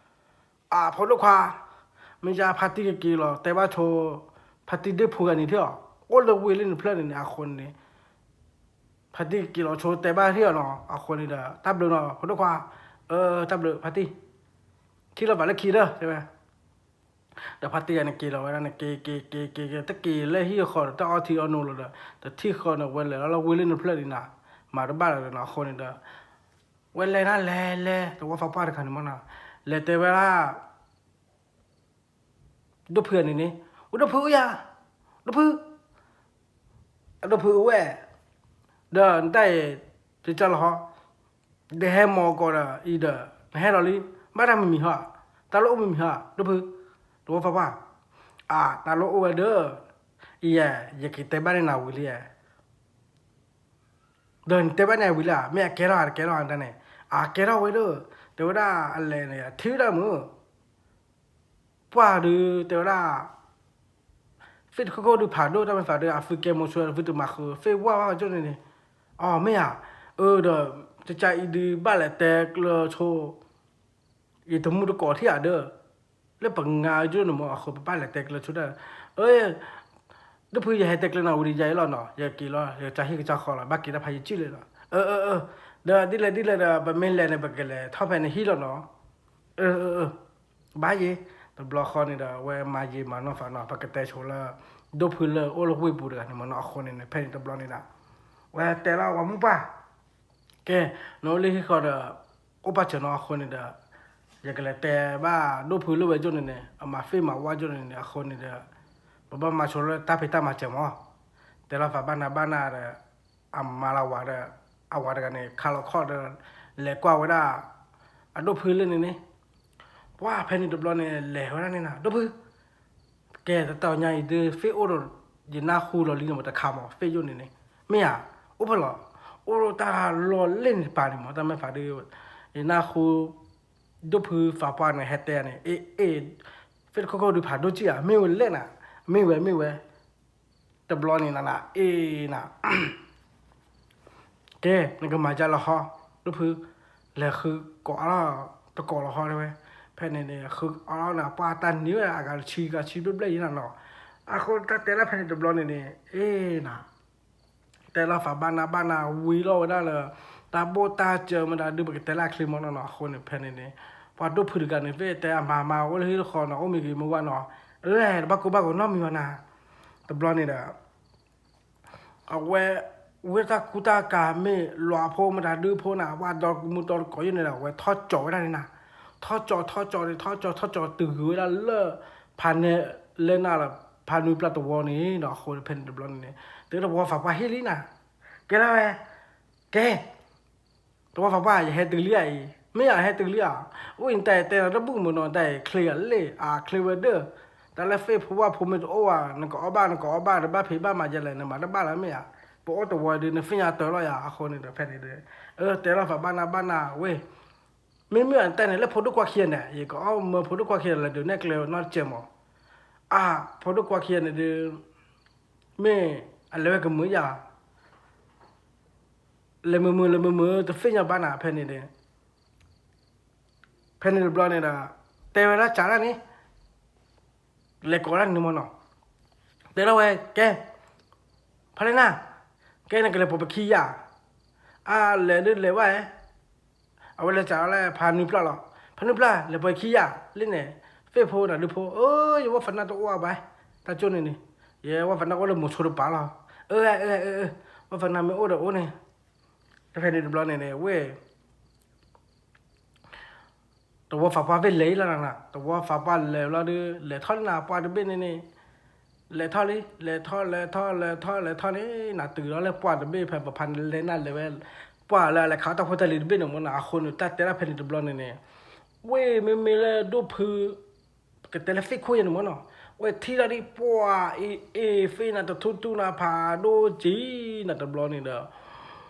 အဖိဒိၣ်ခွါ, မ့ၢ်ယါဖါတံၢ်ကက့ၤလီၤ တဲဘၣ်ဆိ ဖါတံၢ်ဒ့ၣ်ဖိဂၤန့ၣ်ထံၣ်အီၤ, အိၣ်လၢဝ့ၢ်လၢနဖျၢၣ်န့ၣ်န့ၣ် အဃိန့ၣ် ဖါတံၢ်က့ၤလီၤဆိတဲဘၣ်ထံၣ်အီၤနီၤ အဃိန့ၣ်ဒီး တၢ်ဘျုးနီၤ ဖိဒိၣ်ခွါ, အၢ တၢ်ဘျုးဖါတံၢ်, ထံၣ်လီၤပာ်လၢခံဒီး တဲဝဲ, ဒီးဖါတံၢ်ဂၤန့ၣ်က့ၤလီၤဝဲဒၣ်န့ၣ် က့ၤက့ၤက့ၤက့ၤ တက့ၤလၢဟံၣ်အဃီဒီး တၢ်အီထံအီနိလီၤဒီး တထံၣ်ဃီန့ၣ် ဝဲလဲၤလီၤလၢဝ့ၢ်လၢနဖျၢၣ်န့ၣ်နၤ, မၤတဘၣ်လၢၤဒီးနီၤ အဃိန့ၣ်ဒီး ဝဲလဲၤဒၣ်လဲၤလဲၤ တဝီဖးပှၢ်တခါန့ၣ်မးနီၤ, လဲၤတဲဝဲဒၣ် ဒိၣ်ဖုန့ၣ်န့ၣ်, ဝဲဒိၣ်ဖုအိၣ်ယၤ, ဒိၣ်ဖု, အဒိၣ်ဖုအိၣ်ဝဲ, ဒီးနတၢ်အံၤ တကၢ်လီၤဟီ, နဟဲမီၢ်ကီးဒီးအံၤဒီး နဟဲလီၤလံ, ဘၣ်တၢ်မမံၤဟီ, တၢ်လၢအိၣ်မမံၤဟီ, ဒိၣ်ဖု, တဝီဖးပှၢ်, အတၢ်လၢအိၣ်ဝဲဒီး, အံၤယဲ ယက့ၤတဲဘၣ်န့ၢ်နၤဝံၤလံဧါ ဒီးနတဲဘၣ်န့ၣ်ဝံၤလၢ မ့ၢ်အကဲထီၣ်ဧါတကဲထီၣ်ဧါတၢ်န့ၣ်, အကဲထီၣ်ဝဲဒီး, တဲဝဲဒၣ်အလဲၤန့ၣ် ထံၣ်ဝဲဒၣ်မုၢ် ပှၢ်ဒုးတဲဝဲဒၣ် ဖ့ၣ်တခိၣ်ခိၣ်ဒုးဖးဒိၣ် တၢ်မ့ၢ်ဖးဒိၣ် အဖုကဲမိၤဆိ အဖုတမၤဃုာ် ဖ့ၣ်ဝါဝါကၠိန့ၣ်န့ၣ်, အီ မ့ၢ်ဧါ, အၢဒီး ကကါအံၤဒုးဘၣ်လဲၤတဲကျၢၤဆိ ယတမူတကိးထံၣ်ဧါဒီး လၢပငါကၠိန့ၣ်မ့ၢ်အဃိ ပဘၣ်လဲၤတဲကျၢၤဆိဒၣ်, အၢ ဒိၣ်ဖု ယဟဲတဲကျၢၤနၤဝံၤဒီးယၤအံၤလီၤနီၤ, ယက့ၤလီၤ ယကစၢ်ဟ့ၣ်ကစၢ်ဃီလီၤ ဘၣ်က့ၤတၢ်ဖးယံာ်ကံၣ်လၢာ်လီၤ, အၢ အၢ အၢ, ဒီးဒ်လဲၣ်ဒ်လဲၣ်ဒီး ပမ့ၢ်လဲၤန့ၣ် ပကလဲၤထီၣ်ဖဲန့ၣ်ဟံၣ်လီၤနီၤ, အၢ အၢ အၢ ဘၣ်ယံၤ, တဘျီဃီန့ၣ်ဒီး အဝဲမၤယံၤမၤနီၢ်သးနီၤ ပကတဲဆိလၢ ဒိၣ်ဖုလၢအိၣ်လၢဝ့ၢ်ပူၤတဂၤန့ၣ်မ့ၢ်နီၤ အဃိန့ၣ်န့ၣ် ဖဲန့ၣ်တဘျီန့ၣ်ဒီး ဝဲတဲလီၤဝဲမုၢ်ပှၢ် ကဲ, နအိၣ်လၢဟံၣ်ဃီဒီး အိၣ်ပာ်စၢၤနီၤအဃိန့ၣ်ဒီး ယကလဲၤတဲဘၣ်ဒိၣ်ဖုလၢဝဲကၠိန့ၣ်န့ၣ် အမၤဖ့ၣ်မၤဝါကၠိန့ၣ်န့ၣ် အဃိန့ၣ်ဒီး ပဘၣ်မၤဆိလၢတၢ်ဖံးတၢ်မၤစၢၤမး, တဲလီၤသးဘၣ်နၤဘၣ်နၤဒီး အမၤလၢဝၤဒီး အဝၤတဂၤန့ၣ် ခါလီၤခီၣ်ဒီး လဲၤကွၢ်ဝဲဒၣ် အဒိၣ်ဖုလၢန့ၣ်န့ၣ်, ပှၢ်ဖဲန့ၣ်တဘျီန့ၣ် လဲၤဝဲဒၣ်န့ၣ်နၤ ဒိၣ်ဖု ကဲ တတီၤညါအံၤဒုး ဖ့ၣ်အိၣ်ဒီး ယနၢ်ဟူလီၤလံန့ၣ်မ့ၢ်တခါမး ဖ့ၣ်ယိၣ်န့ၣ်န့ၣ်, မ့ၢ်ဧါ, အိၣ်ဖဲလီၤ, အိၣ်တၢ်လီၢ်လ့ၣ်န့ၣ်တပၤန့ၣ်မး တၢ်မ့ၢ်ဖးဒုး, ယနၢ်ဟူ ဒိၣ်ဖုသးပှၢ်န့ၣ် ဟဲတဲန့ၣ် အ့ အ့ ဖ့ၣ်တခိၣ်ခိၣ်ဒုးဖးဒိၣ်ကံၣ်ဧါ မ့ၢ်ဝဲလဲၣ်နၤ, မ့ၢ်ဝဲ မ့ၢ်ဝဲ, တဘျီန့ၣ်နၤနၤ အ့နၤ ကဲ နကမၤဒ်လဲၣ်ဟီ, ဒိၣ်ဖု, လဲၤဃုကိးအါထီၣ်တကိးလီၤဟီတဲဝဲ, ဖဲန့ၣ်န့ၣ် ဃုအါထီၣ်န့ၣ် ပှၢ်တၢ်နံၤဝဲအဂၤတဆံဂၤဆံဘျဲၣ်ဘျဲၣ်ယံၤနၤနီၤ, အဃိတၢ်တဲလၢဖဲန့ၣ်တဘျီန့ၣ်န့ၣ် အ့နၤ, တဲလီၤသးဘၣ်နၤဘၣ်နၤဝံၤလီၤဝဲဒၣ်လၢ တၢ်ဘိၣ်တၢ်စၢၤမတၤဒုး ပကတဲလၢအချ့မနီၤနီၤ အဃိန့ၣ် ဖဲန့ၣ်န့ၣ် ပှၤဒိၣ်ဖုတဂၤန့ၣ် သ့ၣ်တဲအမၤမၤအိၣ်လၢဟံၣ်လၢဃီနီၤ အိၣ်မ့ၢ်ဂ့ၤမ့ၢ်ဝါနီၤ, အၢ တဘၣ်ကိၢ်ဘၣ်ဂီၤနီတမံၤဘၣ်နၤ, တဘျီန့ၣ်ဒီး အဝဲ ဝဲတၢ်ကူတၢ်ကၤမ့ၢ်လီၤအဖိမတၤဒုးဖိနၤ ပှၤဒီမူဒီတကိးယိၣ်န့ၣ်ဒီး အဝဲထီၣ်ကၠီၤဝဲဒၣ်န့ၣ်နၤ, ထီၣ်ကၠီၤထီၣ်ကၠီၤန့ၣ် ထီၣ်ကၠီၤထီၣ်ကၠီၤတုၤဂုၤဝဲဒၣ်လၢ ဖးနဲလၢနၤလၢ ဖးနွံပျၢ်တဝီန့ၣ်ဒီး အဃိဖဲန့ၣ်တဘျီန့ၣ်န့ၣ် တုၤတဝီဖးပှၢ်ဟ့ၣ်လံနၤ, ကဲဒၣ်ဝဲ ကဲ တဝီဖးပှၢ် ယဟဲတုၤလံဧါအံၤ, မ့ၢ်ယဟဲတုၤလံဧါ, အိၣ်အံၤတၢ်အံၤတဲလီၤတဘူၣ်မ့ၢ်နီၤ တၢ်အံၤချ့ဂၤလ့ၣ် အချ့ဝဲဒၢၣ်, တၢ်လၢ Facebook ဖိမ့ၢ်တအိၣ်ဧါ နကအီၣ်ဘၣ် နကအီၣ်ဘၣ် နဘၣ်ဖံးဘၣ်မၤယဲလဲၣ် နမၤတဘၣ်လၢၤမ့ၢ်ဧါ, ပအိၣ်တဝီဒုး နသ့ၣ်ညါတၢ်လီၤယၤ အဃိန့ၣ်ဒီးဖဲန့ၣ်ဒီး အၢ တဲလီၤသးဘၣ်နၤဘၣ်နၤဝဲ မ့မ့ၢ်အတၢ်န့ၣ် လၢဖိဒိၣ်ကွၢ်ခံဂၤန့ၣ် ယကအီၣ်မၢဖိဒိၣ်ကွၢ်ခံဂၤလၢဒုးနဲၣ်ကျဲနီတစဲးမး, အါ ဖိဒိၣ်ကွၢ်ခံဂၤန့ၣ်ဒုး မ့ၢ်အလဲၤဝဲကမုာ်ယၤ လဲၤမုာ်မုာ်လဲၤမုာ်မုာ် တသ့ၣ်ညါဘၣ်နၤ ဖဲန့ၣ်ဒီး ဖဲန့ၣ်တဘျီန့ၣ်ဒီး တဲဝဲဒၣ်စးဒၣ်န့ၣ် လဲၤကိးဒၣ်န့ၣ်မ့ၢ်နီၤ, တဲလီၤဝဲ ကဲ ဖါလဲၣ်နၤ, ကဲနကလဲၤပိာ်ပခံယၤ, အါ လဲၤဒုးလဲၤဝဲ အဝဲလဲၤစးလၢဖါနွံပျၢ်လီၤ, ဖါနွံပျၢ် လဲၤပိာ်ခံယၤ လၢန့ၣ်, ဖ့ၣ်ဖိနၤဒုးဖိ, အၢ ယဝဲၢ်ဖးနၢ်တအိၣ်အဘၣ်, တၢ်ကၠိန့ၣ်န့ၣ်, ယဝဲၢ်ဖးနၢ်အိၣ်လၢမိၤဆိတပၤလီၤ, အၢ အၢ အၢ အၢ, ဝဲၢ်ဖးနၢ်မ့ၢ်အိၣ်ဒီးအိၣ်န့ၣ်, ဖဲန့ၣ်တဘျီန့ၣ်န့ၣ် ဝဲၢ် တဝီဖးပှၢ်ဖဲလဲၤလီၤနၤ, တဝီဖးပှၢ်လဲၤလီၤဒီး လဲၤထီၣ်လံနၤ ပှၢ်တဘ့ၣ်န့ၣ်န့ၣ်, လဲၤထီၣ်လံ လဲၤထီၣ် လဲၤထီၣ် လဲၤထီၣ် လဲၤထီၣ်န့ၣ် နၤတုၤလီၤလၢပှၢ်တဘ့ၣ် ဖဲပဖါန့ၣ်လဲၤနၤလဲၤဝဲ ပှၢ်လၢအလဲၤခးတၢ်ဖိတၢ်လံၤတဘ့ၣ်န့ၣ်မ့ၢ်နၤ, အဃိန့ၣ် တၢ်တဲဒၣ်ဖဲန့ၣ်တဘျီန့ၣ်န့ၣ်, ဝဲၢ်မ့မ့ၢ်လၢဒိၣ်ဖု ပကတဲလၢသ့ၣ်ခိၣ်ယဲန့ၣ်မ့ၢ်နီၤ, ဝဲထံၣ်ဒၣ်ဒ်ပှၢ်အ့ၣ်အ့ၣ် သ့ၣ်နၤတထူၣ်တူၢ်နၤဖးဒိၣ်ကံၤ နၤတဘျီန့ၣ်ဒီး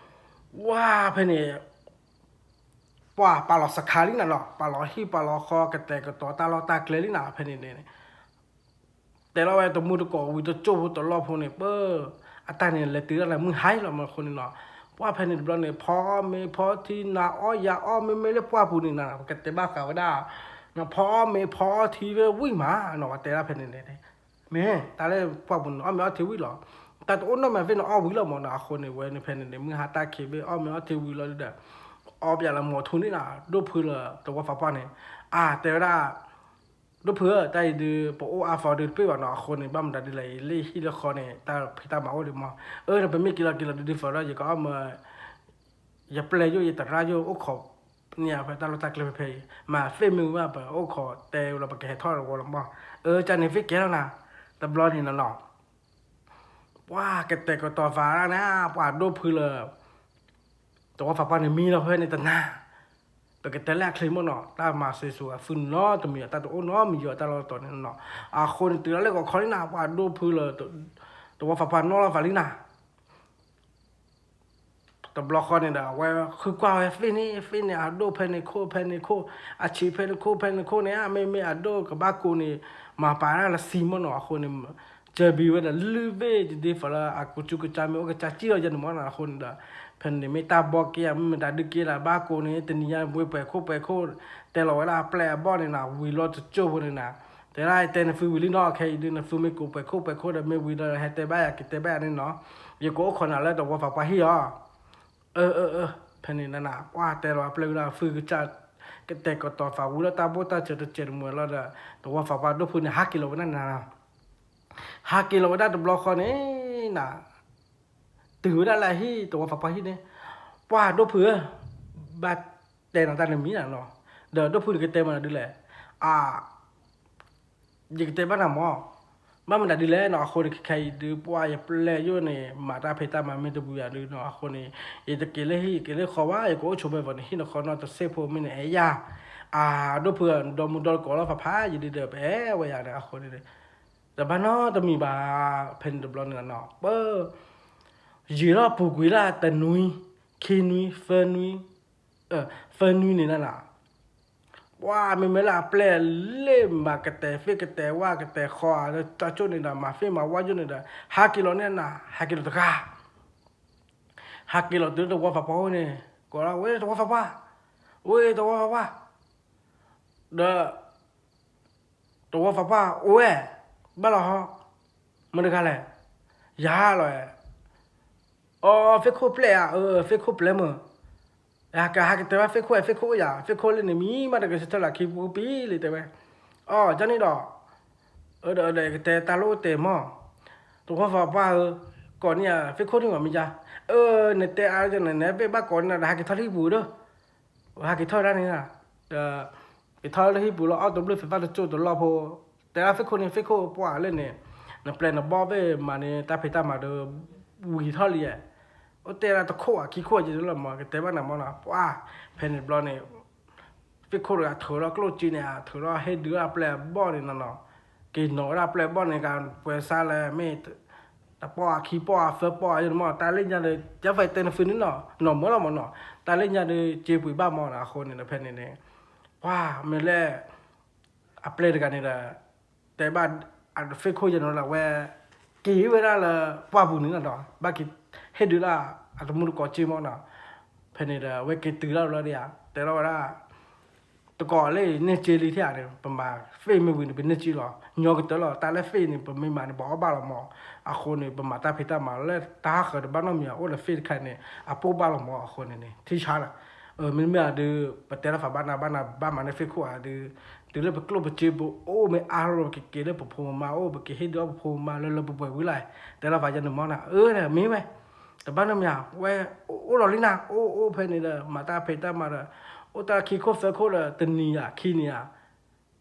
ဝါဖဲန့ၣ် ပှၢ်ပာ်လီၤစခါလံနၤနီၤ, ပာ်လီၤဟံၣ်ပာ်လီၤဃီ ကတဲာ်ကတီၤတၢ်လီၢ်တၢ်ကျဲလံနၤ ဖဲန့ၣ်န့ၣ်, တဲလီၤဝဲတမူတကိးဝံၤတကၠိၢ်ဖိတလီၢ်ဖိန့ၣ် ပၢ် အတၢ်န့ၣ်လဲၤတုၤဒၣ်လၢမုၢ်ဟါလီၤမ့ၢ်အဃိန့ၣ်နီၤ, ပှၢ်ဖဲန့ၣ်တဘျီန့ၣ် ဖီအီၣ်မ့ၤဖီထံနၤအီၣ်ယၤအီၣ် မ့မ့ၢ်လၢပှၢ်ပူၤန့ၣ်နၤ ကတဲဘၣ်ဃးဝဲဒၣ် နဖီအီၣ်မ့ၤဖီအီၣ်ထံဝဲဝံၤမးနီၤ, ပှၢ်တဲဒၣ်ဖဲန့ၣ်န့ၣ် မ့ၢ်တၢ်လၢပှၢ်ပူၤန့ၣ် အီၣ်မ့ၤအီၣ်ထံဝံၤလီၤ, တၢ်တအိၣ်နီတမံၤသ့ၣ်န့ၣ် အီၣ်ဝံၤလီၤမ့ၢ်နီၤ, အဃိန့ၣ် ဝဲန့ၣ်ဖဲန့ၣ်န့ၣ် မုၢ်ဟါတၢ်ခံးဘ့ၣ် အီၣ်မ့ၤအီၣ်ထံဝံၤလီၤဒီး အီၣ်ပယၤလၢမိၤထူန့ၣ်နၤ, ဒိၣ်ဖုလၢတဝီဖးပှၢ်န့ၣ် အါ တဲဝဲဒၣ် ဒိၣ်ဖုဧၢ တၢ်အံၤဒုး ပအိၣ်အါသီဒုးတပ့ၢ်ဘၣ်နီၤ, အဃိန့ၣ် ဘၣ်မတၤဒ်လဲၣ် လၢဟံၣ်လၢဃီန့ၣ် တၢ်ဖံးတၢ်မၤအိၣ်ဒံးမး, အၢ ဒီးပမ့ၢ်က့ၤလီၤက့ၤလီၤဒုးဒုးသီဒီး ယကအီၣ်မ့ၤ ယပျဲၢ်ယိၣ်ယသရၣ်ယိၣ်အိၣ်ခိး န့ၢ်ဖဲတၢ်လီၢ်တၢ်ကျဲဖဲဖဲအံၤ မၤသ့ၣ်မ့ၢ်ဝဲ ပအိၣ်ခိးတဲဝဲလီၤ ပကဟဲထီၣ်တဝီလီၤမး, အၢ ကန့ၣ်သ့ၣ်ကဲလီၤနၤ, တဘျီန့ၣ်နီၤနီၤ, ပှၢ်ကတဲာ်ကတီၤသးဒၣ်န့ၣ် ပှၢ်ဒိၣ်ဖုလၢ တဝီဖးပှၢ်န့ၣ်မံလီၤဖဲန့ၣ်တနၤ, ပကတဲလၢအချ့မ့ၢ်နီၤ, တၢ်မၤစၢၤဆိအဖုနီတမံၤ တၢ်တအိၣ်နီတမံၤယီၤတၢ်လီၢ်တတီၤန့ၣ်နီၤ, အဃိန့ၣ်တုၤလီၤလၢဂီၤခီလံနၤ ပှၢ်ဒိၣ်ဖုလၢ တဝီဖးပှၢ်နီၣ်လီၤသးလံနၤ, တ တဘျီဃီန့ၣ်ဒီး အဝဲဃုကွၢ်ဝဲ ဖဲန့ၣ် ဖဲန့ၣ် အဒိၣ်ဖဲန့ၣ်ခိၣ် ဖဲန့ၣ်ခိၣ်, အဆံးဖဲန့ၣ်ခိၣ် ဖဲန့ၣ်ခိၣ်န့ၣ် မ့မ့ၢ်အဒိၣ်ကဘၣ်ကိးန့ၣ် မၤပာ်ဒၣ်လၢစံမ့ၢ်နီၤ. အဃိန့ၣ် စၢၤဘံၤဝဲဒီး လုၢ်ဘ့ၣ်တဒ့ဖီလၢ အကစူးကစၢ်မ့ၢ်အိၣ်ကစၢ်စံၣ်လီၤယဲန့ၣ်မ့ၢ်နီၤ. အဃိန့ၣ်ဒီး ဖဲန့ၣ်မ့ၢ်တၢ်ဘီက့ၤဧါ မ့မ့ၢ်တၢ်ဒုးက့ၤလၢဘၣ်ကိးန့ၣ် တနံၤညါဝ့ပှဲၤခိၣ်ပှဲၤခိၣ် တဲလီၤဝဲဒၣ်အပျဲၢ်အဘီၣ်န့ၣ်နီၤ ဝံၤလီၤတကၠိၢ်ဖိန့ၣ်နီၤ. တဲဒၣ်တဲနသုဝံၤလံနီၤ ခဲအံၤဒုး နသုမ့ၢ်ကိးပှဲၤခိၣ်ပှဲၤခိၣ်ဒီး မ့ၢ်ဝံၤဒီးဟဲတဲဘၣ်ယၤ ကတဲဘၣ်ယၤန့ၣ်နီၤ. ယကအိၣ်ခိးနၤလၢသဝီဖးပှၢ်ဟံၣ်အီၤ အၢ အၢ အၢ ဖဲန့ၣ်နၤ ပှၢ်တဲလီၤအပျဲၢ်ဝံၤဒီး ဖုကစၢ် ကတဲာ်ကတီၤသးဝံၤလီၤ တၢ်ဘိၣ်တၢ်စၢၤတစဲးတမှဲၤလီၤဒီး သဝီဖးပှၢ်ဒိၣ်ဖုန့ၣ် ဟးက့ၤလီၤဝဲဒၣ်န့ၣ်နီၤ. ဟးက့ၤလီၤဝဲဒၣ်တဘျီဃီန့ၣ်နၤ တုၤဝဲဒၣ်လၢအဟံၣ် သဝီဖးပှၢ်ဟံၣ်န့ၣ် ပှၢ်ဒိၣ်ဖုဧၢ, ဘၣ်တဲနၤတၢ်နမံၤနၤနီၤ, ဒီးဒိၣ်ဖုန့ၣ်ကတဲမၤနၤဒ်လဲၣ်, အ ယကတဲဘၣ်နၤမၢ်, ဘၣ်မနုၤဒ်လဲၣ်နီၤ, အဃိန့ၣ် ခဲခဲအံၤဒုး ပှၢ်ယပျဲၢ်ယိၣ်န့ၣ် မၤတၢ်ဖံးတၢ်မၤမ့ၢ်တဝံၤယၤဒုးနီၤ, အဃိန့ၣ် ယတက့ၤလၢဟံၣ် ယက့ၤလၢဃီဘၣ်, ယကအိၣ်ဆိးဖဲဖဲန့ၣ် ဟံၣ်နဃီနီတစဲးဖိမ့ၢ်န့ၣ် အဲၣ်ယၤ, အဒိၣ်ဖုဧၢ နဒီမုၢ်ဒီတကိးလီၤဖးဖးယံၤဒုးဒီး ပအဲၣ်ဝဲယၤဒီး အဃိန့ၣ် တဘၣ်နီတမံၤဘၣ်, ဖဲန့ၣ်တဘျီန့ၣ်နီၤ ပ ယံာ်ထီၣ်ပူၤကွံာ်လၢတနွံ, ခံနွံ, သၢနွံ, သၢနွံန့ၣ်နၤ, ပှၢ်မ့မ့ၢ်လၢအပျဲၢ်လၢမၤကတဲာ်သ့ၣ်ကတဲာ်ဝၣ်ကတဲာ်ဃီဧါ တၢ်ကၠိၣ်န့ၣ်ဒီး မၤသ့ၣ်မၤဝၣ်ယိၣ်န့ၣ်ဒီး ဟးက့ၤလီၤန့ၣ်နၤ, ဟးက့ၤလီၤတဂၤ ဟးက့ၤလီၤတုၤလၢသဝီဖးပှၢ်အိၣ်န့ၣ်, ကိးလီၤ ဝဲသဝီဖးပှၢ်, ဝဲသဝီဖးပှၢ်, ဒီး သဝီဖးပှၢ်အိၣ်ဝဲ, ဘၣ်လီၤဟီ, မတၤတဂၤလဲၣ်, ယၤလီၤ, အီ သ့ၣ်ခိၣ်ပျဲၢ်ဧါ, အၢ သ့ၣ်ခိၣ်ပျဲၢ်မၢ်, ကဟးကတဲာ်ဝဲသ့ၣ်ခိၣ် သ့ၣ်ခိၣ်အိၣ်ယၤ, သ့ၣ်ခိၣ်လၢန့ၣ် မံမးတဂၤဆၢထၢၣ်လၢခံပူၤပံၤလံတဲဝဲ, အီ ကန့ၣ်ဒီး အၢ ဒီးဒီးကတဲတၢ်လိၣ်တဲာ်မၢ်, သဝီဖးပှၢ်ဧၢ, ကိးန့ၢ်ယၤ သ့ၣ်ခိၣ်န့ၣ်မးမ့ၢ်ယါ, အၢ နတဲအါန့ၣ် နဘ့ၣ်ဘၣ်ကိးန့ၢ်ဒီး ဟးက့ၤထီၣ်လၢဟံၣ်ပူၤဒီး, ဟးက့ၤထီၣ်ဝဲဒၣ်န့ၣ်, ဒီး က့ၤထီၣ်လၢဟံၣ်ပူၤလီၤ အီၣ်တဘျုးသ့ၣ်သၣ်တကၠိၢ်တလီၢ်ဖိ, တဲဒၣ်သ့ၣ်ခိၣ်န့ၣ် သ့ၣ်ခိၣ်ပှၢ်လၢန့ၣ်, နပျဲၢ်နဘီၣ်ဘ့ၣ်မးန့ၣ် တၢ်ဖံးတၢ်မၤဒီး ဝံၤထီၣ်လံ, အိၣ်တဲဒၣ်တခိၣ်ဧါခံခိၣ်က့လီၤမး ကတဲဘၣ်နၤမၢ်နီၤ, ပှၢ် ဖဲန့ၣ်တဘျီန့ၣ် သ့ၣ်ခိၣ်တဂၤထုးလီၤကျိၣ်စ့န့ၣ် ထုးလီၤဟ့ၣ်ဒုးအပျဲၢ်အဘီၣ်န့ၣ်နီၤ, က့ၤနီၤဝဲဒၣ်အပျဲၢ်အဘီၣ်န့ၣ် ကပှဲၤစါလၢမ့ၢ် တပီၢ်အခံပီၢ်အသၢပီၢ်အယိန့ၣ်မး တၢ်လၢညါဒီး ကဲဖဲတဲနသုန့ၣ်နီၤ နီၢ်မၢလီၤမၢ်နီၤ, တၢ်လၢညါဒီး စ့ပှ့ၤဘၣ်မၢ်နီၤ, အဃိန့ၣ်ဒီးဖဲန့ၣ်န့ၣ် ပှၢ်မ့ၢ်လၢ အပျဲၢ်တဂၤန့ၣ်ဒီး တဲဘၣ် အသ့ၣ်ခိၣ်ယဲၢ်နီၤလၢ အဝဲ က့ၤဝဲဒၣ်လၢ ပှၢ်ပူၤန့ၣ်နီၤဒီး ဘၣ်က့ၤဟ့ၣ်ဒုးလၢ အတမူတကိးစ့မၢ်နီၤ, ဖဲန့ၣ်ဒီး အဝဲက့ၤတုၤလၢဘျီဒီး တဲလီၤဝဲဒၣ် တကိးလၢန့ၢ်စ့လံထဲဧါန့ၣ် ပမၤသ့ၣ်မ့ၢ်ဝံၤန့ၣ် ပန့ၢ်စ့လီၤ ညီကတၢၢ်လီၤ တၢ်လၢသ့ၣ်န့ၣ် ပမ့ၢ်မၤန့ၣ် ပအီၣ်ဘၣ်လီၤမၢ်, အဃိန့ၣ် ပမၤတၢ်ဖံးတၢ်မၤလၢတၢ်ဟးဃၢၤတဘၣ်နီတမံၤ အိၣ်ဒီးသ့ၣ်တခါန့ၣ် အပိၢ်ဘၣ်လီၤမၢ် အဃိန့ၣ်န့ၣ် ထံဆါလီၤ, မ့မ့ၢ်အဒုး ပတဲလီၤဖးဘၣ်နၤဘၣ်နၤဘၣ်မၤန့ၢ်သ့ၣ်ခိၣ်ဧါဒုး တုၤလၢပကျိၣ်ပစ့ပအိၣ်မ့ၢ်အါလီၤ ပကက့ၤလၢပဖိပမါအိၣ် ပကဟ့ၣ်ဒုးအီၣ်ပဖိပမါလၢလၢပှဲၤပှဲၤဝံၤလီၤ, တဲလီၤဖးယဲန့ၣ်မၢ်နၤ အၢ မ့ၢ်ဝဲ တဘၣ်နီတမံၤ ဝဲအိၣ်လီၤလံနၤ အိၣ်အိၣ်ဖဲန့ၣ်ဒီး မၤတၢ်ဖံးတၢ်မၤဒီး အိၣ်တၢ်ခံခိၣ်သၢခိၣ်ဒီးတနံၤယၤခံနံၤဧါ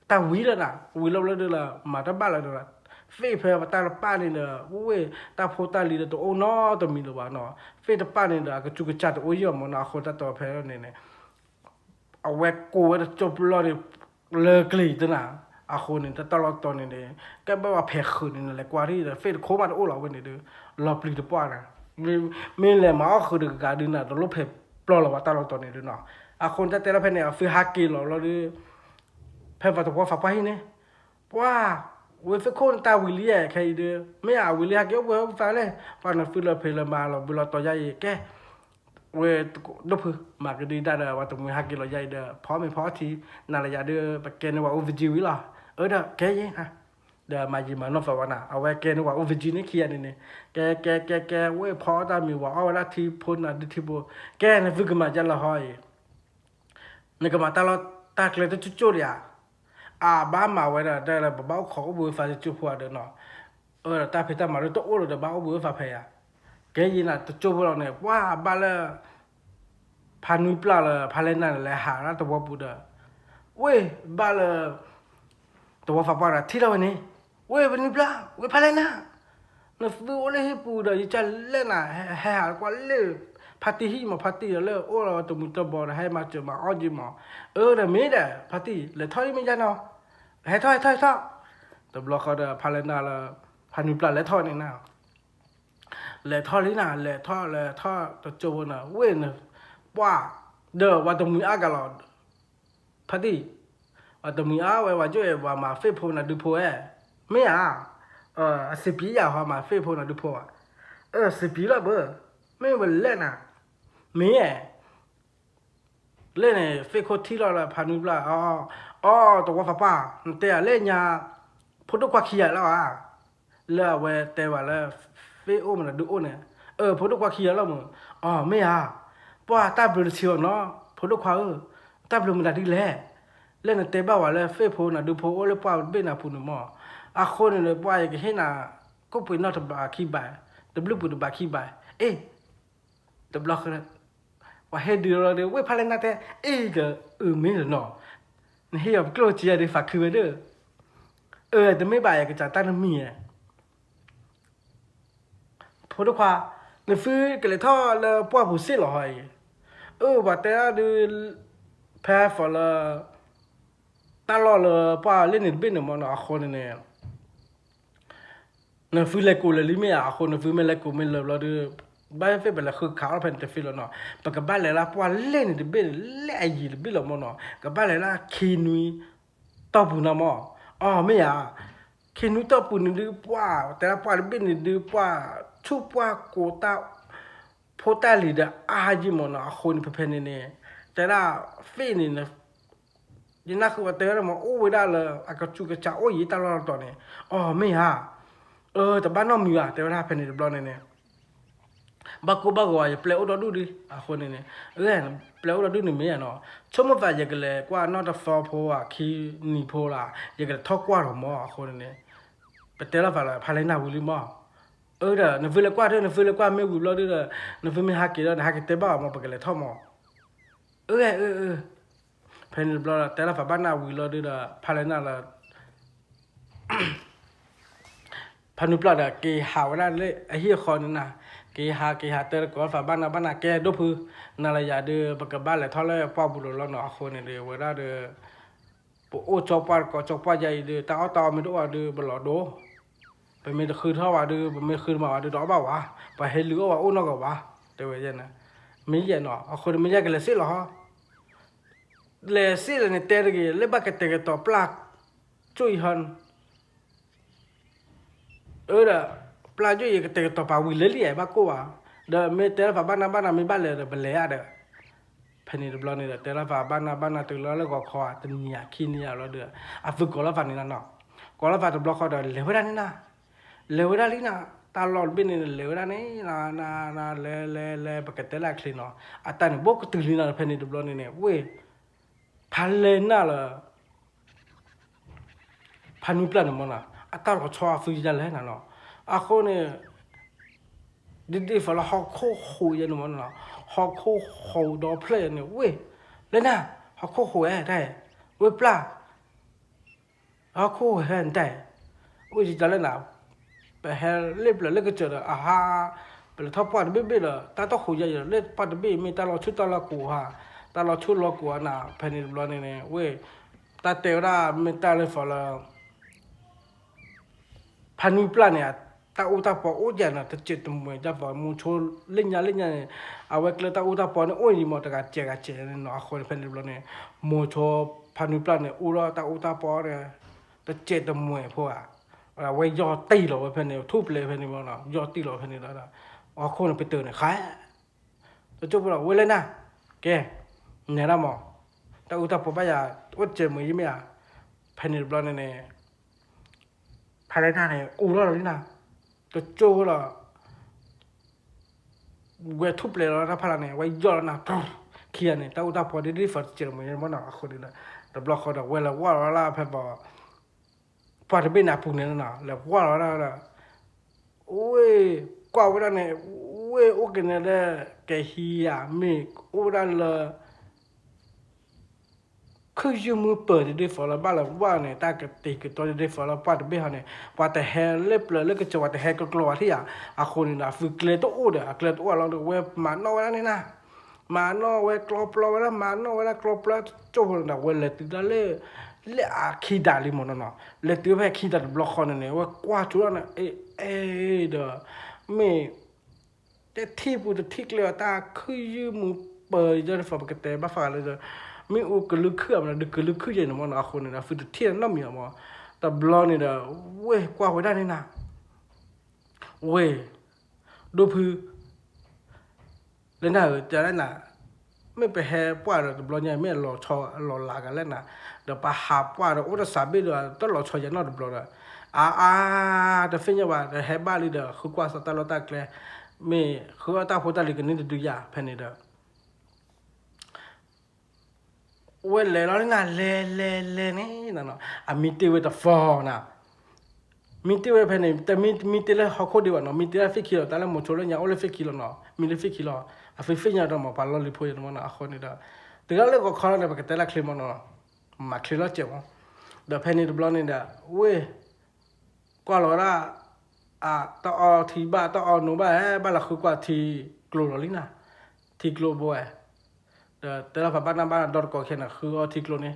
တၢ်ဝံၤလၢနၤ ဝံၤလီၤလၢဒုးလၢ မၤတဘၣ်လၢၤဒီး သ့ၣ်ဖဲပတၢ်တပၣ်န့ၣ်ဒီး ဝ့ၢ်တၢ်ဖိတၢ်လံၤဒီးတအိၣ်နီတမံၤလၢၤဘၣ်နီၤ, သ့ၣ်တပၣ်န့ၣ်ဒီး အကစူးကစၢ်တအိၣ်ယံာ်မၢ်နီၤ, အဃိတၢ်တီဖဲန့ၣ်န့ၣ် အဝဲကိးဝဲတကၠိၢ်ပျီန့ၣ် လၢကျဲၤတနၤ, အဃိန့ၣ် တၢ်လီၢ်တတီၤန့ၣ်န့ၣ် ကဲဘၣ်ဝဲဖဲးဃုာ်န့ၣ် နလဲၤကွၢ်ထံၣ်ဒီး သ့ၣ်တခိၣ်မးတအိၣ်လီၤဝဲန့ၣ်ဒီး လီၤပျံၤတပှၢ်နၤ, မ့ၢ်လဲၤမၤအီၣ်ဃုာ်တဂၤဂၤဒုးနၤ တလိၣ်ဖဲးပျီလီၤဘၣ်တၢ်လီၢ်တတီၤန့ၣ်ဒုးနီၤ, အဃိန့ၣ် တၢ်တဲလီၤဖဲန့ၣ် အသုဟးက့ၤလီၤလီၤဒုး ဖဲပှၤသဝီဖးပှၢ်ဟံၣ်န့ၣ် ပှၤ ဝဲသ့ၣ်ခိၣ်န့ၣ်တၢ်ဝံၤလံယဲခဲအံၤဒုး မ့ၢ်အဝံၤလံဟဲက့ၤအိၣ်ဘှံးအိၣ်သါလဲၣ်, ပှၤနသုလၢဖံးလၢမၤလီၤဘှံးလီၤတီၤယါအံၤ ကဲ ဝဲဒိၣ်ဖု မၤကဒုဒၣ်ဒီး ပှၤတမှံၤဟဲက့ၤလီၤယါအံၤဒီး ဖီမ့ၤဖီထံ နၤလၢယၤဒုး ပကဲန့ၢ်ဝဲအိၣ် Virgin ဝံၤလီၤ, အၢဒီး ကဲယဲ ဒီးမၤယံာ်မၤနီၢ်သးဝဲနၤ အဝဲကဲန့ၢ်ဝဲအိၣ် Virgin န့ၣ်ခံဂၤန့ၣ်န့ၣ်, ကဲကဲကဲကဲ ဝဲဖီအီၣ်တၢ်မ့ၤဝဲအီၣ်ဝဲဒၣ်ထံဖိနၤဒုးထံဖိ, ကဲနသုကမၤယါလၢဟီအံၤ နကမၤတၢ်လီၢ်တၢ်ကျဲတကၠိၢ်ကၠိၢ်ဒံးဧါ, အဘၣ်မၤဝဲဒီး တဲလၢပဘၣ်အိၣ်ခိးအိၣ်ဘှံးအိၣ်သါတကၠိၢ်ဖိဧါဒီးနီၤ, အၢဒီးတၢ်ဖံးတၢ်မၤဒုးတအိၣ်လၢၤဒီးဘၣ်အိၣ်ဘှံးအိၣ်သါဖဲယါ, ကဲယံာ်နၤတကၠိၢ်ဖိလီၤန့ၣ် ပှၤဘၣ်လၢ ဖးနွံပျၢ်လၢဖးလဲၢ်နၢ်န့ၣ် လဲၤဟးလၢသဝီပူၤဒီး ဝ့ၢ်ဘၣ်လၢ သဝီဖးပှၢ်ဒီးထံၣ်လီၤဝဲန့ၣ်, ဝ့ၢ်ဖးနွံပျၢ် ဝ့ၢ်ဖးလဲၢ်နၢ်, နသုအိၣ်လၢဟံၣ်ပူၤဒီး ယကလဲၣ်နၤ ဟဲဟးကွၢ်လၢ ဖါတံၢ်ဟံၣ်မး ဖါတံၢ်ဒီးလၢအိၣ်လီၤတမုာ်တဘီဒီး ဟဲမၤစၢၤမၤအီၣ်က့ၤမး, အၢဒီးမ့ၢ်ဒီး ဖါတံၢ် လဲၤထီၣ်ဒ်မ့ၢ်ယါနီၤ, ဟဲထီၣ်ဟဲထီၣ်ဟဲထီၣ်, တဘျီဃီဒီးဖးလဲၢ်နၢ်လၢ ဖးနွံပျၢ်လဲၤထီၣ်န့ၣ်နၤ လဲၤထီၣ်လံနၤ, လဲၤထီၣ်လဲၤထီၣ်တကၠိဖိန့ၣ် ဝ့ၢ်နပှၢ်, ဒီးဝဲတမှံၤအါကလီၤ, ဖါတံၢ်, ဝဲတမှံၤအါဝဲ ဝဲကၠိဝဲ ပှၤမၤ Facebook နၤဒုဖိဝဲ, မ့ၢ်ဧါ, အစံးပံယၤဟီ မၤ Facebook နၤဒုဖိဧါ, အစံးပံလီၤဘၣ်, မ့ၢ်ဝဲလဲၣ်နၤ, မ့ၢ် လၢန့ၣ် Facebook ထံၣ်လီၤလၢဖါနွံပျၢ်, အီ တဝီဖးပှၢ်, နတဲယၤလၢညါ ဖိဒိၣ်ခွါခံဂၤလီၤဧါ, လၢအဝဲတဲဘၣ်လၢ Facebook မနုၤဒုအိၣ်န့ၣ်, အၢ ဖိဒိၣ်ခွါခံဂၤလီၤမး, အီ မ့ၢ်ဧါ, ပှၢ်တၢ်ဘျုးတဆံးအီၤနီၤ ဖိဒိၣ်ခွါဧၢ, တၢ်ဘျုးမနုၤဒ်လဲၣ်, လၢနတဲဘၣ်ဝဲလၢ Facebook နၤဒုဖိအိၣ်လၢပှၢ်တဘ့ၣ်နၤပူၤန့ၣ်မး, အဃိန့ၣ်ဒီး ပှၢ်ယကဟ့ၣ်နၤ ကိၣ်ပှ့ၤနီၣ်တဘးခံဘး, တဘျုးပူၤတဘးခံဘး, အ့ တဘျီဃီ ပှၤဟ့ၣ်ဒုးလီၤဒီး ဝ့ၢ်ဖါလဲၣ်နၢ်တဲ အ့ၣ်က အုးမ့ၢ်လီၤနီၤ, နဟ့ၣ်အီၤပကျိၣ်စံယၤဒီး ဖးခုဝဲဒၣ်, အၢ တမ့ၢ်ဘၣ် ယကစၢ်တၢ်တမံၤဧါ, ဖိဒိၣ်ခွါ, နသုကလဲၤထီၣ်လၢပှၢ်ပူၤစ့ၢ်လီၤဟီအံၤ, အၢ ပှၤတဲဒၣ်ဒုး ဖဲ for လၢ တၢ်လီၢ်လၢပှၢ်လ့ၣ်န့ၣ်တဘ့ၣ်န့ၣ်မးနီၤ, အဃိန့ၣ်န့ၣ် နသုလဲၤကိးလၢာ်လံမ့ၢ်ဧါ, အဃိနသုမ့ၢ်လဲၤကိးမ့ၢ်လၢာ်ဘျီဒီး ဘၣ်သ့ၣ်သ့ၣ်ပလဲၤဃုခးအီၣ်ဖဲန့ၣ်တသ့လီၤနီၤ, ပကဘၣ်လဲၤလၢပှၢ်လ့ၣ်န့ၣ်တဘ့ၣ်န့ၣ် လၢအယံၤတဘ့ၣ်လီၤမးနီၤ, ကဘၣ်လဲၤလၢခံနွံတီၢ်ပူၤန့ၣ်မး, အီ မ့ၢ်ဧါ, ခံနွံတီၢ်ပူၤန့ၣ်ဒုးပှၢ် တဲဒၣ်ပှၢ်တဘ့ၣ်န့ၣ်ဒုးပှၢ် ဆူၣ်ပှၢ်ကိးတၢ် ဖိတၢ်လံၤဒီးအါယံၤမးနီၤ, အဃိန့ၣ်ဖဲဖဲန့ၣ်န့ၣ် တဲဒၣ် Facebook န့ၣ် ယနၢ်ဃုာ်ဝဲတဲဝဲဒၣ်မး အိၣ်ဝဲဒၣ်လၢ အကစူးကစးအိၣ်ယံၤတၢ်လီၢ်တတီၤန့ၣ်, အီ မ့ၢ်ဧါ, အၢ တဘၣ်နီတမံၤဘၣ် တဲဝဲဒၣ်ဖဲန့ၣ်တဘျီန့ၣ်န့ၣ် ဘၣ်ကိၢ်ဘၣ်ဂီၤ ယပျဲအိၣ်ဒီဒူၣ်ဒုး အဃိန့ၣ်န့ၣ်, အၢ ပျဲအိၣ်ဒီဒူၣ်န့ၣ်မ့ၢ်ဧါနီၤ, ဆိကမိၣ်သးယကလဲၤကွၢ်နီၢ်တသီဖိဧါ ခံနံၤဖိလၢ ယကလဲၤထီၣ်ကွၢ်ထီၣ်မး အဃိန့ၣ်န့ၣ်, ပတဲလီၤသးလၢဖါလဲၣ်နၢ်ဝံၤလံမး, အၢ ဒီး နသုလဲၤကွၢ်ဒီး နသုလဲၤကွၢ်မ့ၢ်ဝံၤဘျီဒုးဒီး နသုမ့ၢ်ဟးက့ၤဒီး နဟဲက့ၤတဲဘၣ်အီၤမး ပကလဲၤထီၣ်မး, အၢ အၢ အၢ ဖဲန့ၣ်တဘျီဒီး တဲလီၤသးဘၣ်နၢ်ဝံၤလီၤဒုးဒီး ဖါလဲၣ်နၢ်လၢ ဖါနွံပျၢ်ဒီး က့ၤဟးဝဲဒၣ်လၢအဟံၣ်အဃီန့ၣ်နၤ, က့ၤဟးက့ၤဟးတဲကိးလီၤသးဘၣ်နၢ်ဘၣ်နၢ် ကဲဒိၣ်ဖု, နၤလၢယၤဒုး ပကဘၣ်လဲၤထီၣ်လၢပှၢ်ပူၤလီၤလီၤနီၤ, အဃိန့ၣ်ဒီး ဝဲဒၣ်ဒီး ပအိၣ်ကၠီပှၢ်တကိးကၠီပှၢ်ယါအံၤဒုး တၢ်အီၣ်တၢ်အီမ့ၢ်တအိၣ်အီၤဒုး ပလီၤဒိ, ပမ့ၢ်တဃုထီၣ်ဘၣ်ဒုး ပမ့ၢ်ဃုတမၤဘၣ်ဒုး တအီၣ်ဘၣ်ဝဲ, ပှၤဟဲလုၢ်အီၣ်ဝဲအိၣ်နီၢ်ကီၢ်ဘၣ်, တဲဝဲယဲန့ၣ်, မ့ၢ်ယဲနီၤ အဃိန့ၣ်မ့ၢ်ယဲကလဲၤစ့ၢ်လီၤဟီ လဲၤစ့ၢ်လီၤန့ၣ် တဲတဂ့ၤ လၢဘၣ်ကတဲာ်ကတီၤပျၢ် ကၠိၣ်အံၤဟီ, အၢ ဒီး ပျၢ်ကၠိၣ်အံၤ ကတဲာ်ကတီၤပာ်ဝံၤလၢလံဧါ ဘၣ်ကိၢ်ဘၣ်, ဒီးမ့ၢ်တဲလီၤသးဘၣ်နၢ်ဘၣ်နၢ် မ့ၢ်ဘၣ်လဲၤဒီး ပလဲၤဧါဒီး, ဖဲန့ၣ်တဘျီန့ၣ်ဒီး တဲလီၤသးဘၣ်နၢ်ဘၣ်နၢ် တုၤလီၤလၢဂီၤခီ တနံၤဧါခံနံၤဧါလီၤဒီး အသုကိးလီၤသးန့ၣ်လီၤနီၤ, ကိးလီၤသးတဘျီဃီဒီး လဲၤဝဲဒၣ်န့ၣ်နၤ, လဲၤဝဲဒၣ်လံနၤ, တၢ်လီၢ်တဘ့ၣ်န့ၣ် လဲၤဝဲဒၣ်န့ၣ် နၤ နၤ နၤ လဲၤ လဲၤ လဲၤ ပကတဲလၢအချ့နီၤ, အတၢ်န့ၣ် ဘိကတုၤလံနၤ ဖဲန့ၣ်တဘျီန့ၣ်န့ၣ် ဝ့ၢ် ဖါလဲၣ်နၢ်လၢ ဖါနွံပျၢ်န့ၣ်မ့ၢ်နီၤ, အတၢ်လီၤဆီအသုယါလဲၣ်နၤနီၤ, အဃိန့ၣ် ဒ်ဒ်သိးလၢဟီၣ်ခိၣ်ဟူးယဲန့ၣ်မ့ၢ်နီၤ, ဟီၣ်ခိၣ်ဟူးဒီဖျၢၣ်ယဲန့ၣ် ဝ့ၢ် လဲၣ်နၤ, ဟီၣ်ခိၣ်ဟူးဧဲတၢ်, ဝ့ၢ်ပျၢ် ဟီၣ်ခိၣ်ဟူးဟဲနတၢ်, ဝ့ၢ်ယတၢ်လၢနၤ, ပဟဲလ့ပျၢၤလၢကစၢၢ်ဒီး အဟါ, ပလဲၤထီၣ်ပှၢ်တဘ့ၣ်ဘ့ၣ်ဒီး တၢ်တဟူးယဲယဲဒီး လၢပှၢ်တဘ့ၣ်မ့ၢ်တၢ်လီၤဆူၣ်တၢ်လီၤကိးဧါ, တၢ်လီၤဆူၣ်လီၤကိးဧါနၤ, ဖဲန့ၣ်တဘျီန့ၣ်န့ၣ် ဝ့ၢ် တၢ်တဲဝဲဒၣ်မ့ၢ်တၢ်လၢသိးလၢ ဖါနွံပျၢ်န့ၣ် တၢ်အူတၢ်ပီအိၣ်ယဲနီၤ, တစဲးတမှဲၤဒၣ်ပှၤမိၤဆိလၢညါလၢညါန့ၣ်, အဝဲကျဲတၢ်အူတၢ်ပီန့ၣ် အိၣ်ယံၤမး တဂၤစဲးဂၤစဲးန့ၣ်နီၤ, အဃိန့ၣ်ဖဲန့ၣ်တဘျီန့ၣ် မိၤဆိဖါနွံပျၢ်န့ၣ် အူထီၣ်တၢ်အူတၢ်ပီန့ၣ် တစဲးတမှဲၤဖိဧါ, အဝဲယီၢ်တံၢ်လီၤဝဲဖဲန့ၣ် ထူၣ်ပျဲဖဲန့ၣ်မ့ၢ်နီၤ, ယီၢ်တံၢ်လီၤဖဲန့ၣ်ဒီး အဃိန့ၣ်ပတုာ်န့ၣ် ဃါ တကၠိဖိဒီး ဝဲလဲၣ်နၤ, ကဲ နဲဒၣ်မး, တၢ်အူတၢ်ပီဘၣ်ယၤ အိၣ်တစဲးတမှဲၤယံၤမ့ၢ်ဧါ, ဖဲန့ၣ်တဘျီန့ၣ်န့ၣ် ဖါလဲၣ်နၢ်န့ၣ် အူထီၣ်လီၤလံနၤ, တကၠိဖိဒီး ဝဲထူၣ်ပျဲလီၤတၢ်ဖးလၢ်န့ၣ် ဝဲယီၢ်လီၤနၤ, ခံဂၤန့ၣ် တၢ်အူတၢ်ပီဒ်ဒ်သိးတစဲးတမှဲၤယံၤမ့ၢ်နီၤ, အဃိန့ၣ်ဒီး တဘျီဃီဒီး ဝဲလဲၤဝၢ်လီၤဝဲဒၣ်ဖဲပှၤ ပှၢ်တဘ့ၣ်န့ၣ်အပူၤန့ၣ်နီၤ, လဲၤဝၢ်လီၤဝဲဒၣ်ဒီး ဝ့ၢ် ကွၢ်ဝဲဒၣ်န့ၣ် ဝ့ၢ်အိၣ်က့ၤန့ၣ်လၢ ကဟံးဧါ မ့ၢ်အိၣ်ဝဲဒၣ်လၢ ခုၣ်ယုၢ်မုၢ်ပၢၤဒ်ဒ်သိးလၢဘၣ်လၢဝၢ်န့ၣ် တၢ်ကတံၤကတီၤဒ်ဒ်သိးလၢပှၢ်တဘ့ၣ်ဟီန့ၣ် ပှၤတဟဲလ့ပျၢၤလၢကစၢၢ် ပှၤတဟဲကျီကျီဘၣ်ထံၣ်ဧါ, အဃိန့ၣ်ဒီး အသုကျဲတအိၣ်ဒီး အကျဲတအိၣ်လီၤဒီး ဝဲမၤနီၣ်ဝဲဒၣ်န့ၣ်နၤ မၤနီၣ်ဝဲကျီပျီဝဲဒၣ် မၤနီၣ်ဝဲဒၣ်ကျီပျီတကၠိဖိန့ၣ်ဒီး ဝဲလဲၤတုၤဒၣ်လၢ လၢအခံဒးလံမ့ၢ်နီၤနီၤ, လဲၤတုၤဖဲခံဒးတဘျီဃီန့ၣ်န့ၣ် ဝဲကွၢ်ဆိဒၣ်န့ၣ် အ့ အ့ဒီး မ့ၢ် တထံၣ်ပူၤတထံၣ်ကျဲအီၤ တၢ်ခုၣ်ယုၢ်မူပၢၤ ယဲတဖီပကတဲဘၣ်ဃးလၢ မ့ၣ်အူကလုာ်ခုၣ်အမနုၤ ဒုးကလုာ်ခုၣ်ယဲန့ၣ်မ့ၢ်နီၤ အဃိန့ၣ်ဒီး ဖုတထံၣ်နီတမံၤအီၤမ့ၢ် တဘျီန့ၣ်ဒီး ဝ့ၢ်ကွၢ်ဝဲဒၣ်န့ၣ်နၤ ဝ့ၢ် ဒိၣ်ဖု လၢနၤဧၢ တဲလၢနၤ မ့ၢ်ပဟဲပှၢ်ဒီး တဘျီညါ မ့ၢ်အလီၤဆီအလီၤလးကလဲၣ်နၤ, ဒီးပဟးပှၢ်ဒီး အိၣ်တစးဘ့ၣ်ဒီး တလီၤဆီယဲနီတဘျီဒီး အါအါ တသ့ၣ်ညါဘၣ် ဒီးဟဲဘၣ်လံဒီး ဃုကွၢ်စးတၢ်လီၢ်တၢ်ကျဲ မ့ၢ်ဃုအီၣ်တၢ်ဖိတၢ်လံၤကန့ၢ်တဒုယၤ ဖဲန့ၣ်ဒီး ဝဲလဲၤလီၤန့ၣ်နၤ လဲၤလဲၤလဲၤန့ၣ်နၤနီၤ အမံတ့ၢ်ဝဲတဖီနၤ, မံတ့ၢ်ဝဲဖဲန့ၣ် တမံတမံတ့ၢ်လၢဟီၣ်ခိၣ်ဒံးဘၣ်နီၤ, မံတ့ၢ်လၢသ့ၣ်ခံလီၤ, တၢ်လၢမိၤဆိလၢညါအိၣ်လၢသ့ၣ်ခံလီၤနီၤ, မံလၢသ့ၣ်ခံလီၤ, အသ့ၣ်သ့ၣ်ညါဒီးမ့ၢ်ပှၤလီၢ်လံၤဖိယဲၢ်တမ့ၢ်နီၤ, အဃိန့ၣ်ဒီး တုၤလၢလၢဂီၤခီလီၤန့ၣ် ပကတဲလၢချ့မ့ၢ်နီၤ, မၤချ့လီၤစဲးမ့ၢ်, ဒီးဖဲန့ၣ်တဘျီန့ၣ်ဒီး ဝ့ၢ် ကွၢ်လီၤဝဲဒၣ် အတၢ်အီထံဘၣ် တၢ်အီနိဘၣ် ဟဲဘၣ်လီၤဃုကွၢ်ထံကျိလီၤလံနၤ, ထံကျိဘိဝဲ, ဒီးတဲလီၤဖးဘၣ်နၢ်ဘၣ်ဒီတကိးခဲန့ၣ် ဃုအီထံကျိန့ၣ်,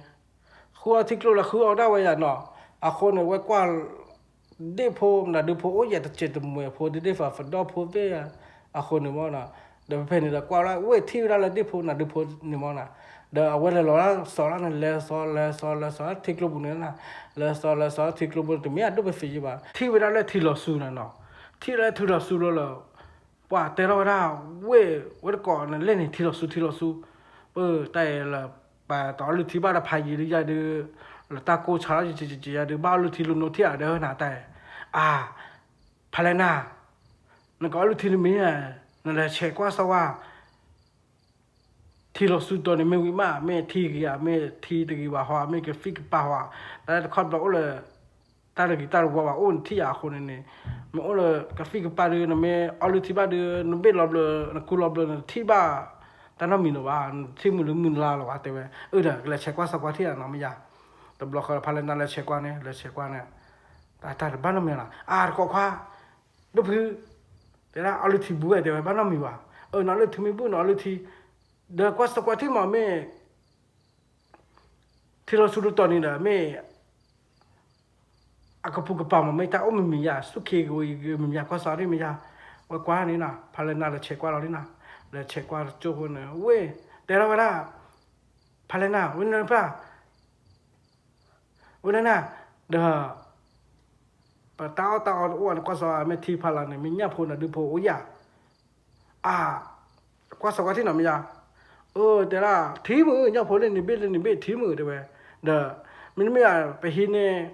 ဃုအီထံကျိလီၤဃုအီဒၣ်ဝဲယၤနီၤ, အဃိန့ၣ် ဝဲကွၢ် ဒ့ၣ်ဖိနၤဒုဖိအိၣ်ယၤတစဲးတမှဲၤဖိ ဒ့ၣ်ဒ့ၣ်ဖးဖဒီၣ်ဖိသ့ၣ်, အဃိန့ၣ်မ့ၢ်နီၤ, ဒီးဖဲန့ၣ်ဒီးကွၢ်ဝဲဒၣ် ဝ့ၢ်ထံၣ်ဝဲဒၣ်လၢဒ့ၣ်ဖိနၤဒုဖိန့ၣ်မ့ၢ်နီၤ, ဒီးအဝဲလဲၤလီၤလၢစီၤလၢန့ၣ် လဲၤစီၤလဲၤစီၤလဲၤစီၤထံကျိပူၤန့ၣ်နၤ, လဲၤစီၤလဲၤစီၤထံကျိပူၤန့ၣ် တမ့ၢ်အဒိၣ်ပသံးယံဘၣ်, ထံၣ်ဝဲဒၣ်လၢထံလီၤဆူနၤနီၤ, ထံၣ်လၢထံလီၤဆူလီၤလၢ ပှၤတဲထီၣ်ဝဲဒၣ် ဝ့ၢ်ဝဲတကိးန့ၣ် လဲၣ်န့ၣ် ထံလီၤဆူထံလီၤဆူ, ပတၢ်အံၤလၢ ပတၢ်အီလုၢ်ထံဘၣ်တဖးယံာ်လံယၤဒုး, လၢတၢ်ကိၢ်ဆါလီၤယံာ်ယံာ်ယံာ်ယံာ်ယၤဒုး ဘၣ်အီလုၢ်ထံလၢနိထံၣ်အဒၢနၤတၢ်အံၤ, အါ, ဖးလဲၢ်နၤ, နကအီလုၢ်ထံလၢမ့ၢ်, နလဲၤဆဲးကွၢ်စီကွၢ် ထံလီၤဆူတီၤန့ၣ်မ့ၢ်ဝံၤမး မ့ၢ်ထံဂ့ၤဧါ မ့ၢ်ထံတဂ့ၤဘၣ်ဟီ မ့ၢ်ကသံၣ်ကပၤဟီ, တၢ်လၢတခီတဘျီအိၣ်လၢ တၢ်တဂ့ၤတၢ်တဝါဘၣ်အိၣ်နထံၣ်ယၤအဃိန့ၣ်န့ၣ်, မ့ၢ်အိၣ်လၢကသံၣ်ကပၤဒုး နမ့ၢ်အီလုၢ်ထံဘၣ်ဒုး နဘ့ၣ်လီၤဘျၢ နကူလီၤဘျၢ နထံၣ်ဘၣ် တၢ်နီတမံၤလၢၤဘၣ် နထံၣ်မုၢ်လၢမုၢ်လါလီၤဘၣ်တဲဝဲ, အၢဒီး ကလဲၤဆဲးကွၢ်စီကွၢ်ထံၣ်ဧါနီၤမ့ၢ်ယၤ, တဘျီဃီဖးလဲၢ်နၤလဲၤဆဲးကွၢ်န့ၣ် လဲၤဆဲးကွၢ်န့ၣ်, တၢ်တဘၣ်နီတမံၤလီၤ အါတကိးခွါ ဒိၣ်ဖု, တဲဒၣ်အီလုၢ်ထံဘူးဝဲတဲဝဲ ဘၣ်နီတမံၤဘၣ်, အၢ နအီလုၢ်ထံမ့ၢ်ဘူး နအီလုၢ်ထံ, ဒီးကွၢ်စီကွၢ်ထံၣ်မးမ့ၢ် ထံလီၤဆူတတီၤန့ၣ်ဒီး မ့ၢ် အကပူၤကပၤမး မ့ၢ်တၢ်အိၣ်မံၤမံၤယါ ဆူၣ်ခ့ဂ့ၤမံၤမံၤ ကွၢ်စီထံၣ်မ့ၢ်ယါ, ဝဲကွၢ်န့ၣ်နီၤ ဖးလဲၢ်နၤလဲၤဆဲးကွၢ်လီၤလံနီၤ, လဲၤဆဲးကွၢ်တကၠိၢ်ဖိန့ၣ် ဝ့ၢ် တဲထီၣ်ဝဲဒၣ် ဖးလဲၢ်နၤ ဝဲနဖၣ် ဝဲဒၣ်နၤ, ဒီး ပတၢ်အီၣ်တၢ်အီတအိၣ်န့ၣ် ကွၢ်စီမ့ၢ်ထံဖးလီၤန့ၣ် မ့ၢ်ညၣ်ဖိနၤဒုဖိအိၣ်ယၤ, အါ, ကွၢ်စီကွၢ်ထံၣ်နီၤမ့ၢ်ယါ, အၢ တဲဒၣ် ထံမုာ် ညၣ်ဖိလၢန့ၣ်ဘ့ၣ်လၢန့ၣ်ဘ့ၣ်ထံမုာ်တဲဝဲ, ဒီး မ့တမ့ၢ်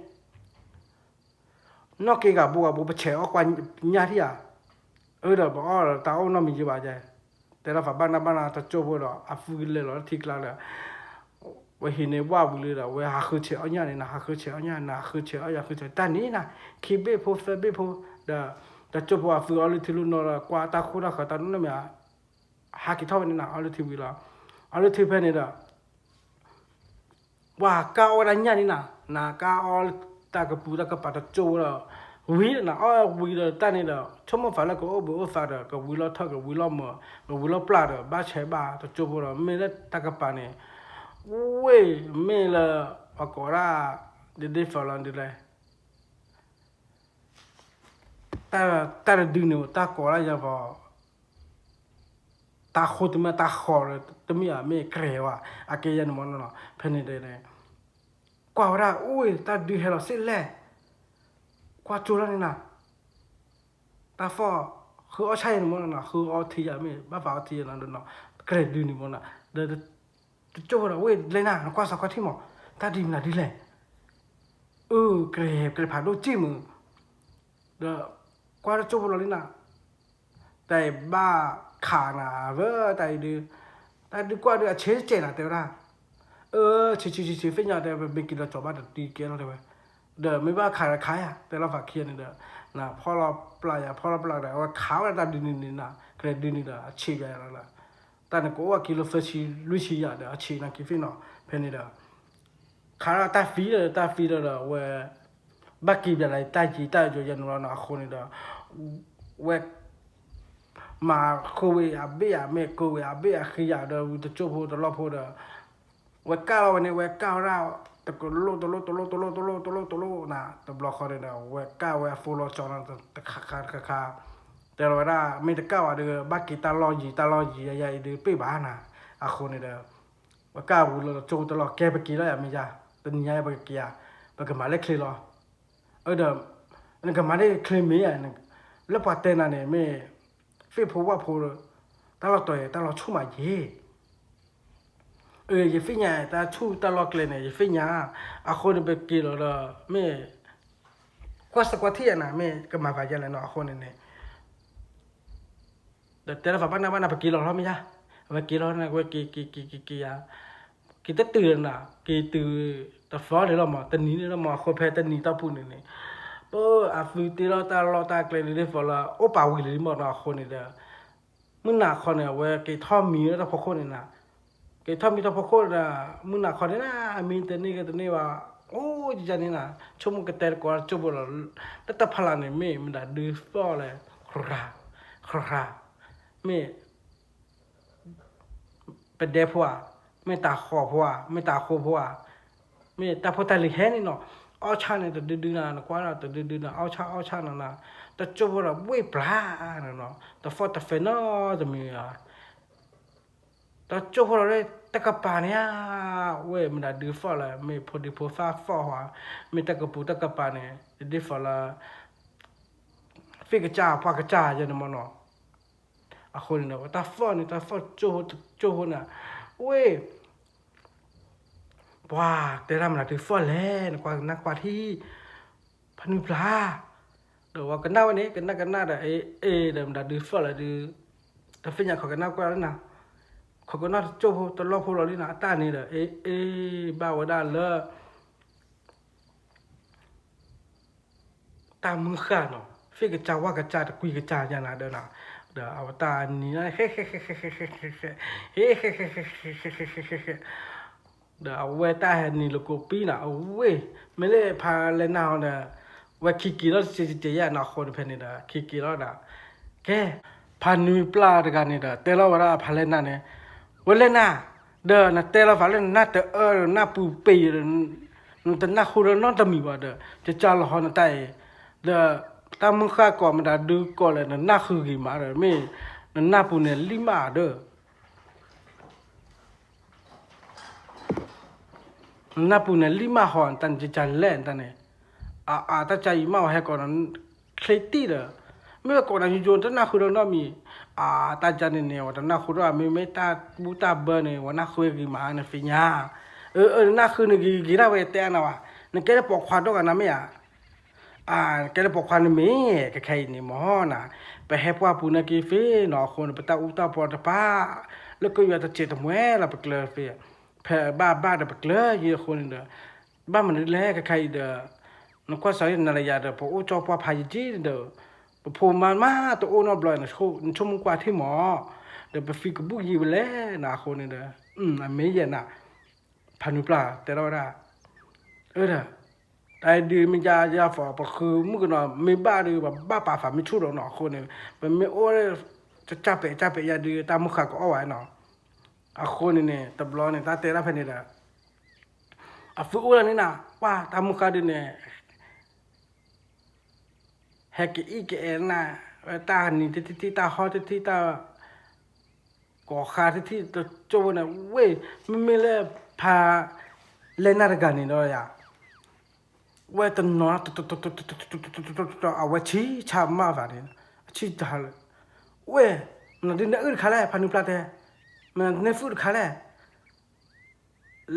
ပဟံးန့ၢ် နီၢ်က့ဂၤဘိဂၤဘိ ပဆဲးအီၣ်ကွၢ်ညၣ်ထံၣ်ဧါ, အၢ ဒီးပအီၣ်တၢ်အိၣ်နီတမံၤယံဘၣ်ယဲ, တဲဒၣ်ဖးဘၣ်နၢ်ဘၣ်နၤတကၠိၢ်ဖိဒီး အဖုလဲၤလီၤလၢထံကျါဒီး ဝဲဟံးန့ၢ်ဝၣ်ဝံၤလံဒီး ဝဲဟးဃုဆဲးအီၣ်ညၣ်န့ၣ်နၤ ဟးဃုဆဲးအီၣ်ညၣ် နၤဃုဆဲးအီၣ်ယၤဃုဆဲး တၢ်န့ၣ်နၤ ခံဘ့ၣ်ဖိသၢဘ့ၣ်ဖိ, ဒီး တကၠိၢ်ဖိအဖုအီလုၢ်ထံလုၢ်နီၢ်ဒီး ကွၢ်တၢ်ခိၣ်တၢ်ဃၢၤတၢ်နီတမံၤ ဟးက့ၤထီၣ်ဝဲန့ၣ်နၤ အီလုၢ်ထံဝံၤလီၤ, အီလုၢ်ထံဖဲန့ၣ်ဒီး ပှၤကၢ်အီၣ်ဝဲဒၣ်ညၣ်န့ၣ်နၤ, နၤကၢ်အီၣ်တၢ်ကပူၤတၢ်ကပၤတကၠိၢ်ဖိဒီး ဝံၤနၤအီၣ်ဝံၤဒီးတၢ်န့ၣ်ဒီး ဆိကမိၣ်သးလၢကအိၣ်ဘှံးအိၣ်သါဒီး ကဝံၤလီၤထၢၣ်ကဝံၤလီၤမၢၤ ကဝံၤလီၤပျၢ်ဒီး ဘၣ်ဆဲးဘၣ်တကၠိၢ်ဖိဒီး မ့ၢ်လၢတၢ်ကပၤန့ၣ် ဝ့ၢ်မ့ၢ်လၢ ပှၤကိးဝဲဒၣ် ဒ်ဒ်ဖၢလီၤဒ်လဲၣ် တၢ်တဒုန့ၣ် တၢ်ကိးဒၣ်ယၤပှၤ တၢ်ဃိတမ့ၢ်တၢ်ဃီတမ့ၢ်ဧါ မ့ၢ်ကြဲၤဝဲ အကဲယဲန့ၣ်မ့ၢ်နီၤ ဖဲန့ၣ်ဒီး ကွၢ်ဝဲဒၣ် အိၣ်တၢ်ဒုဟဲလီၤစ့ၢ်လဲၣ် ကွၢ်ကၠိလီၤန့ၣ်နၤ တၢ်သီၣ် ဃုအီၣ်ဆၣ်ယဲန့ၣ်မ့ၢ်နီၤ ဃုအီထံယၤမ့ၢ် ဘၣ်ဖးအီထံယဲနီၤ ကြဲၤဒုန့ၣ်မ့ၢ်နီၤ ဒီး တကၠိၢ်ဖိဒီး ဝ့ၢ်လဲၣ်နၤ နကွၢ်စီကွၢ်ထံၣ်မး တၢ်ဒုမနုၤဒ်လဲၣ် အၢ ကြဲၤ ကြဲၤဖးဒိၣ်စ့ၢ်မုၢ် ဒီး ကွၢ်တကၠိၢ်ဖိလီၤလံနၤ တၢ်အံၤဘၣ်ခးနၤ ဝဲတၢ်အံၤဒုး တၢ်ဒုးကွၢ်ဒုးအဆ့တကဲးနၤတဲဝဲဒၣ် အၢ ဆံးဆံးဆံးဆံး သ့ၣ်ညါတဲဝဲ မ့ၢ်က့ၤလီၤကၠီၤဘၣ်တတံၤကဲလီၤတဲဝဲ ဒီးမ့ၢ်ဘၣ်ခးဒီးခးယၤ တဲလီၤဖးခံဂၤန့ၣ်ဒီး နဖီၣ်လီၤပျၢ်ယၤ ဖီၣ်လီၤပျၢ်ဒီး အဝဲခးဝဲဒၣ်တၢ်ဒုးန့ၣ်န့ၣ်နၤ ကြဲၤဒုးန့ၣ်ဒီး အဆံးယၤလီၤလၢ တၢ်န့ၣ်ကအိၣ်အကံလိသၢဆံလွံၢ်ဆံယၤဒီး အဆံးနၤက့ၤသ့ၣ်နီၤ ဖဲန့ၣ်ဒီး ခးဒၣ်တၢ်သံဒီး တၢ်သံဒီးဒီး အဝဲ ဘၣ်က့ၤပၠးလၢတၢ်ယံၤတၢ်ယိၤယဲန့ၣ်လီၤနီၤ အဃိန့ၣ်ဒီး ဝဲ မၤဃုဝဲအဘ့ၣ်အမ့ၢ် ကိးဝဲအဘ့ၣ်အဃံယၤဒီး ဝံၤတကၠိၢ်ဖိတလီၢ်ဖိဒီး ဝဲကၢ်လီၤဝဲန့ၣ် ဝဲကၢ်ဝဲဒၣ် တကလိၣ်တလိၣ်တလိၣ်တလိၣ်တလိၣ်တလိၣ်တလိၣ်နၤ တဘျီဃီန့ၣ်ဒီး ဝဲကၢ်ဝဲအသိလီၤကၠီနီၤ တခါခါတခါခါ တဲလီၤဝဲဒၣ် မ့ၢ်တကၣ်ဝဲဒီး ဘၣ်က့ၤတၢ်လီၢ်ယံၤ တၢ်လီၢ်ယံၤယါယါအံၤဒုးပ့ၢ်ဘၣ်နၤ, အဃိန့ၣ်ဒီး ပကၣ်ဝံၤလၢကၠိတလီၢ်ကဲပက့ၤလီၤယၤမ့ၢ်ယါ, တနံၤညါပကက့ၤဧါ, ပကမၤလၢချ့လီၤ. အဒီး နကမၤလၢချ့မ့ၢ်ဧါ, လၢပှၤတဲနၤန့ၣ် မ့ၢ် သ့ၣ်ဖိဝၣ်ဖိ တၢ်လီၢ်တီၤအံၤ တၢ်လီၢ်ဆူၣ်မးယ့ၢ် အ ယသ့ၣ်ညါ တၢ်ဆူၣ်တၢ်လီၢ်ကျဲန့ၣ် ယသ့ၣ်ညါ, အဃိန့ၣ် ပက့ၤလီၤဒီး မ့ၢ် ကွၢ်စကွၢ်ထံၣ်ယၤနၤ မ့ၢ်ကမၤဘၣ်ယဲလဲၣ်နီၤ အဃိန့ၣ်န့ၣ် ဒီးတဲလီၤဖးဘၣ်နၢ်ဘၣ်နၢ် ပက့ၤလီၤလီၤမ့ၢ်ယါ, အဝဲက့ၤလီၤန့ၣ် ဝဲက့ၤက့ၤက့ၤက့ၤက့ၤယၤ, က့ၤတတုၤနၤ က့ၤတုၤ တသီန့ၣ်လီၤမး တနံၤန့ၣ်လီၤမး အဃိဖဲတနံၤတီၢ်ပူၤန့ၣ်န့ၣ် ပအသုတ့လီၤတၢ်လီၢ်တၢ်ကျဲန့ၣ် ဒ်သိးလၢအိၣ်ပာ်ဝံၤလံမးနီၤ အဃိန့ၣ်ဒီး မုၢ်နၤခီန့ၣ် အဝဲက့ၤထီၣ်မံၤလၢတၢ်ဖီခိၣ်န့ၣ်နၤ, က့ၤထီၣ်မံၤတၢ်ဖီခိၣ်ဒီး မုၢ်နၤခီန့ၣ်နၤ အမံၤတန့ၢ်ဂ့ၤတန့ၢ်ဘၣ်, အိၣ်ယၤန့ၣ်နၤ ဆိကမိၣ်ကတဲတကိးတကၠိဖိလီၤ, လၢတၢ်ဖးလၢ်န့ၣ် မ့ၢ်မတၤဒုးသီၣ်လဲၣ်, ရၤ ရၤ, မ့ၢ် ပဒဲဖိဧါ, မ့ၢ်တၤဃီၤဖိဧါ, မ့ၢ်တၤဃိဖိဧါ, မ့ၢ်တၢ်ဖိတၢ်လံၤဟဲန့ၣ်နီၤ, အီၣ်ဆၣ်န့ၣ်တဒုဒုနၤ နကွၢ်ဒီးတဒုဒုနၤ အီၣ်ဆၣ်အီၣ်ဆၣ်နၤနၤ, တကၠိဖိဒီးဝ့ၢ်ပျၢ်နၤနီၤ, တသီၣ်တဖဲနီတမံၤဧါ, တကၠိဖိဒီးတကပၤန့ၣ်ဧါ, ဝ့ၢ်မတၤဒုးသီၣ်လဲၣ် မ့ၢ်ဖိဒံဖိသၣ်သီၣ်ဧါ, မ့ၢ်တကပူၤတကပၤန့ၣ် ဒ်သိးလၢ သ့ၣ်ကစၢ်ပှၢ်ကစၢ်ယဲန့ၣ်မ့ၢ်နီၤ, အဃိန့ၣ်ဒီး ပတၢ်သီၣ်န့ၣ် တၢ်သီၣ်ကၠိဖိတကၠိဖိန့ၣ်, ဝ့ၢ် ပှၤတဲဒၣ်မနုၤဒုးသီၣ်လဲၣ် နကွၢ်ကနၣ်ကွၢ်ထံၣ်, ဖးနုပျၢ်, ဒီးဝဲကနၣ်ဝဲန့ၣ် ကနၣ်ကနၣ်ဒီး အ့ အ့ ဒီးမတၤဒုးသီၣ်လဲၣ်ဒုး, တသ့ၣ်ညါ ခိးကနၣ်ကွၢ်လၢနၤ, ခိးကနၣ်တကၠိဖိတလီၢ်ဖိလီၤလံနၤ အတၢ်န့ၣ်ဒီး အ့ အ့ ဘၣ်ဝဲဒၣ်လၢ တၢ်မုၢ်ဃၢ်နီၤ, သ့ၣ်ကစၢ်ဝၣ်ကစၢ်တကွံကစၢ်ယၤနၤဒီးနၤ, ဒီးအဝဲတၢ်နံၤနၤ ဟဲ ဟဲ ဟဲ ဟဲ ဟဲ ဟဲ ဟဲ ဟဲ ဟဲ ဒီးအဝဲတၢ်ဟဲနံၤလိာ်ကိးပံနၤ အဝ့ၢ် မ့ၢ်လၢဖးလဲၢ်နၢ်ဟီဒီး ဝဲခံက့ၤလီၤတစဲးတစဲးယဲၢ်နီၤ အဃိန့ၣ်ဖဲန့ၣ်ဒီး ခံက့ၤလီၤဒီး ကဲ ဖးနွံပျၢ်တဂၤန့ၣ်ဒီး တဲလီၤဝဲဒၣ်ဖးလဲၢ်နၢ်န့ၣ်, ဝဲလဲၢ်နၢ်, ဒီးနတဲလီၤဖးလၢနနၢ်တအၢဒီးနၢ်ပူၤပ့ၤဒီး နတနၢ်ဟူဒီးနီတမံၤဘၣ်ဒီး ကကၢ်လီၤဟီနတၢ်အံၤ, ဒီးတၢ်မုၢ်ဃၢ်ကိးမတၤဒုးကိးလဲၣ် နနၢ်ဃုဂ့ၤမးဒီး မ့ၢ်နနၢ်ပူၤန့ၣ်လံၣ်မးဒီး နနၢ်ပူၤန့ၣ်လံၣ်မးဟီ နတၢ်န့ၣ်ကကၢ်လဲၣ်နတၢ်န့ၣ်, အ အ တၢ်ကၢ်အံၤမး ဝဲဟဲကိးနၤ ချ့တံၢ်ဒီး မ့ၢ်ဝဲကိးနၤယိယိ နတနၢ်ဃုဒီးနီတမံၤ, အ တၢ်ကၢ်န့ၣ်န့ၣ် ဝဲတနၢ်ဃုဒီး မ့မ့ၢ်တၢ်ဘူၣ်တၢ်ဘၢန့ၣ် ဝဲနၢ်ဃုဂ့ၤမး နသ့ၣ်ညါ, အ အ နနၢ်ဃုန့ၣ်ဂ့ၤဂ့ၤဒၣ်ဝဲ တဲနၤဝဲ, နကဲလၢပိာ်ခွါဒိၣ်ဂၤနၤမ့ၢ်ဧါ အ ကဲလၢပိာ်ခွါန့ၣ်မ့ၢ် ခဲခဲအံၤန့ၣ်မ့ၢ်နၤ, ပဟဲပှၢ်ပူၤန့ၣ်က့ၤသ့နီၤ အဃိန့ၣ် ပတၢ်အူတၢ်ပီတပၢ် လၢကယွၤတစဲးတမှဲလၢပကျၢၤသ့, ဖဲဘၣ်ဘၣ်ဒီးပကျၢၤယံၤအဃိန့ၣ်ဒီး, ဘၣ်မနုၤလဲၣ် ခဲခဲအံၤဒီး နကွၢ်စးနၤလၢယၤဒီး ပအိၣ်ကၠီပှၢ်ဖးယံၤက့ၤဒီး, ပဖိမါမးတအိၣ်နီတဘျီ နဆိကမိၣ်ကွၢ်ထံၣ်မး, ဒီးပသံကဘူၣ်ယံၤဝဲလဲၣ်နၤ အဃိန့ၣ်ဒီး, အမ့ၢ်ယဲနၤ, ဖးနွံပျၢ်တဲထီၣ်ဝဲဒၣ်, အၢ ဒီး တၢ်အံၤဒုးမ့ၢ်ယါယါ ပဃုမုၣ်ကနီၤ မ့ၢ်ဘၣ်ဒီး ပဘၣ်ပာ်သးမ့ၢ်ဆူၣ်ဒီးနီၤ အဃိန့ၣ် ပမ့ၢ်အိၣ် ကစၢ်ပဲာ်ကစၢ်ပဲာ်ယါဒုး တၢ်မုၢ်ဃၢ်ကအီၣ်ဝဲနီၤ, အဃိန့ၣ်န့ၣ် တဘျီန့ၣ် တၢ်တဲဒၣ်ဖဲန့ၣ်ဒီး အသုအိၣ်လၢန့ၣ်နၤ ပှၤတၢ်မုၢ်ဃၢ်ဒုးန့ၣ် ဟဲကအံၣ်ကအဲၣ်နၤ, တၢ်နံၤတထံၣ်ထံၣ် တၢ်ဟီၣ်တထံၣ်ထံၣ် တၢ် ကိးဃါတထံၣ်တကၠိဖိန့ၣ် ဝ့ၢ် မ့မ့ၢ်လၢဖးလဲၢ်နၢ်တဂၤန့ၣ်ဒီးယၤ ဝဲတနီၤ အဝဲဆံၣ်ဆါမၣ်သးန့ၣ် အဆံၣ်တၢ်လၢ ဝဲ မနုၤဒ်နအုၣ်တခါလဲၣ် ဖးနုာ်ပျၢ်တဲ မနုၤနၢဖုၣ်တခါလဲၣ်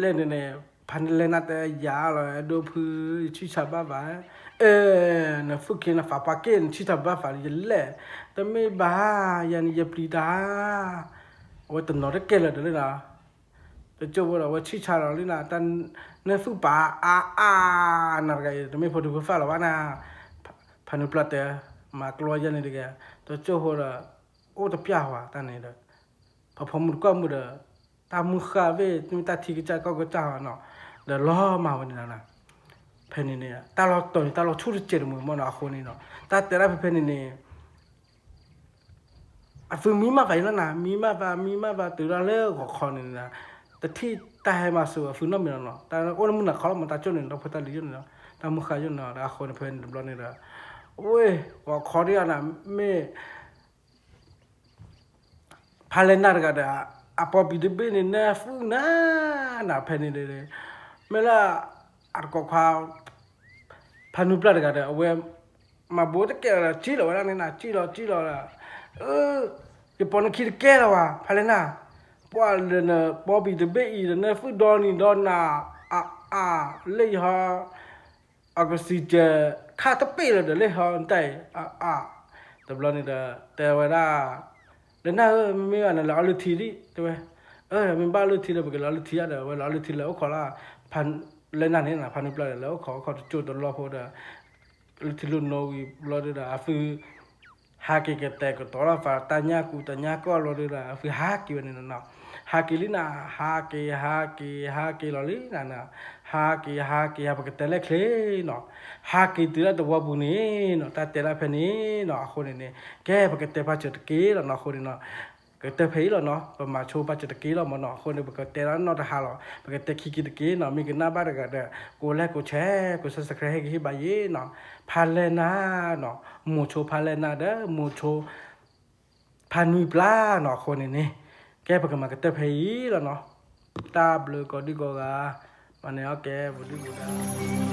လဲၣ်န့ၣ်န့ၣ် ဖးလဲၢ်နၢ်တဲယၤလီၤ အဲၣ်ဒိးဖု ယဆံၣ်ဆါဘၣ်သး အဲ နဖုၣ်က့ၤနသးပှၢ်က့ၣ် နဆံၣ်ဆါဘၣ်သးလၢယလဲၣ် တမ့ၢ်ဘၣ် ယၤန့ၣ်ယပျံၤတၢ် အဝဲတနီၤတကဲလၢာ်တလၢဒီး တကၠိဖိဒီး အဝဲဆံၣ်ဆါလီၤလံနၤ တၢ်နၢဖုၣ်ပာ်အါအါ နၤတဂၤအံၤ တမ့ၢ်ဖိဒံဖိသၣ်လၢၤဘၣ်နၤ ဖးနုာ်ပျၢ်တဲ မၤကျိယဲန့ၣ်တဂ့ၤ တကၠိဖိဒီး အိၣ်တပျၢ်ဝဲတၢ်န့ၣ်ဒီး ပဖိမုၣ်တကီၢ်မုၣ်ဒီး တၢ်မုၢ်ဃၢ်ဝ့ၢ် တမ့ၢ်တၢ်ထံကစၢ်ကီၢ်ကစၢ်နီၤ ဒီးလီၤမၢ်ဝဲန့ၣ်လီၤနၤ ဖဲန့ၣ်န့ၣ် တၢ်လီၤတီၤန့ၣ် တၢ်လီၤဆူၣ်တစဲးတမှဲၤမၢ်နီၤ အဃိန့ၣ်နီၤ တၢ်တဲဒၣ်ဖဲဖဲန့ၣ်န့ၣ် အသုမံမၢ်သးအံၤလီၤနၤ မံမၢ်သး မံမၢ်သးတုၤဒၣ်လၢဂီၤခီန့ၣ်နၤ တထံၣ်တၢ်ဟဲမၤစၢၤအသုနီတမံၤလီၤနီၤ တၢ်အိၣ်လၢမုၢ်နၤခီလီၤမး တၢ်ကၠိန့ၣ် ဒီဖိတၢ်လံၤယိၣ်န့ၣ်လီၤ တၢ်မုၢ်ဃၢ်ယိၣ်န့ၣ်လီၤ ဒီးအဃိန့ၣ်ဖဲန့ၣ်တဘျီန့ၣ်ဒီး ဝ့ၢ် ဂီၤခီဒ်အံၤနၤ မ့ၢ် ဖါလဲၢ်နၢ်တဂၤဒီး အပီပံၤတဘ့ၣ်န့ၣ် နၢ်ဖုၣ်နၤနၤဖဲန့ၣ်ဒီး မ့ၢ်လၢ အတကိးခွါ ဖါနွံပျၢ်တဂၤဒီး အဝဲ မၤဘိတကဲလီၤဒီး စံၣ်လီၤဝဲဒၣ်န့ၣ်နၤ စံၣ်လီၤ စံၣ်လီၤဒီး အၢ ယပိာ်နခံတကဲလၢၤဘၣ် ဖါလဲၢ်နၢ်, ပှၤလၢနပီပံၤတဘ့ၣ်အံၤဒီး နၢ်ဖုၣ်ဒီနံၤဒီနၤ အါအါ လၢယဟီ အကစံးကဲ ခါတပ့ၢ်လၢၤဒီးလၢဟီနတၢ်အံၤ အါအါ, တဘျီန့ၣ်ဒီး တဲဝဲဒၣ် လဲၤနၢ်ဧၢ မ့မ့ၢ်ဘၣ်နလဲၤအီလုၢ်ထံဒံး တဲဝဲ, အၢ မ့ၢ်ဘၣ်လုၢ်ထံဒီး ပကလဲၤအီလုၢ်ထံဧါဒီး အဝဲလဲၤအီလုၢ်ထံလၢအိၣ်ခိးလၢ ဖါလဲၢ်နၢ်န့ၣ် ဖါနွံပျၢ်ဒီး လဲၤအိၣ်ခိးအိၣ်ခိးတကၠိတလီၢ်ဖိဒီး လုၢ်ထံလုၢ်နိဝံၤဘျီဒုဒီး အဖု ဟးက့ၤကတဲာ်ကတီၤလီၤ ဖးတၢ်ညၣ်ကူတၢ်ညၣ်ကီၢ်လီၤဒုဒီး အဖုဟးက့ၤဝဲန့ၣ်နီၤ, ဟးက့ၤလံနၤ ဟးက့ၤ ဟးက့ၤ ဟးက့ၤလီၤလံနၤ, ဟးက့ၤ ဟးက့ၤ ဟး ပကတဲလဲၣ်ချ့နီၤ, ဟးက့ၤတုၤလၢတဝီပူၤန့ၣ်နီၤ တၢ်တဲဒၣ်ဖဲန့ၣ်နီၤ အဃိန့ၣ်န့ၣ် ကဲ ပကတဲဖးစၢၤတက့ၢ်လီၤနီၤ အဃိန့ၣ်နီၤ ကတဲဖဲအံၤလီၤနီၤ ပမၤဆိဖးစၢၤတက့ၢ်လီၤမ့ၢ်နီၤ အဃိန့ၣ် ပကတဲဒၣ်နီတဟးလီၤ ပကတဲခံခံတက့ၢ်နီၤ မ့ၢ်ကနၣ်ဘၣ်တဂၤဒီး ကိးလဲၣ်ကိးဆဲး ကိး subscribe ဟ့ၣ်ဂံၢ်ဟ့ၣ်ဘါယ့ၣ်နီၤ, ဖါလဲၢ်နၢ်နီၤ မိၤဆိဖါလဲၢ်နၢ်ဒီး မိၤဆိ ဖါနွံပျၢ်နီၤ အဃိန့ၣ်န့ၣ် ကဲ ပကမၤကတၢၢ်ဖဲအံၤလီၤနီၤ, တၢ်ဘျုးကိးဒံကိးဂၤ မၤန့ၢ်အီၣ်ကဲ ပဒုၣ်ပဒါ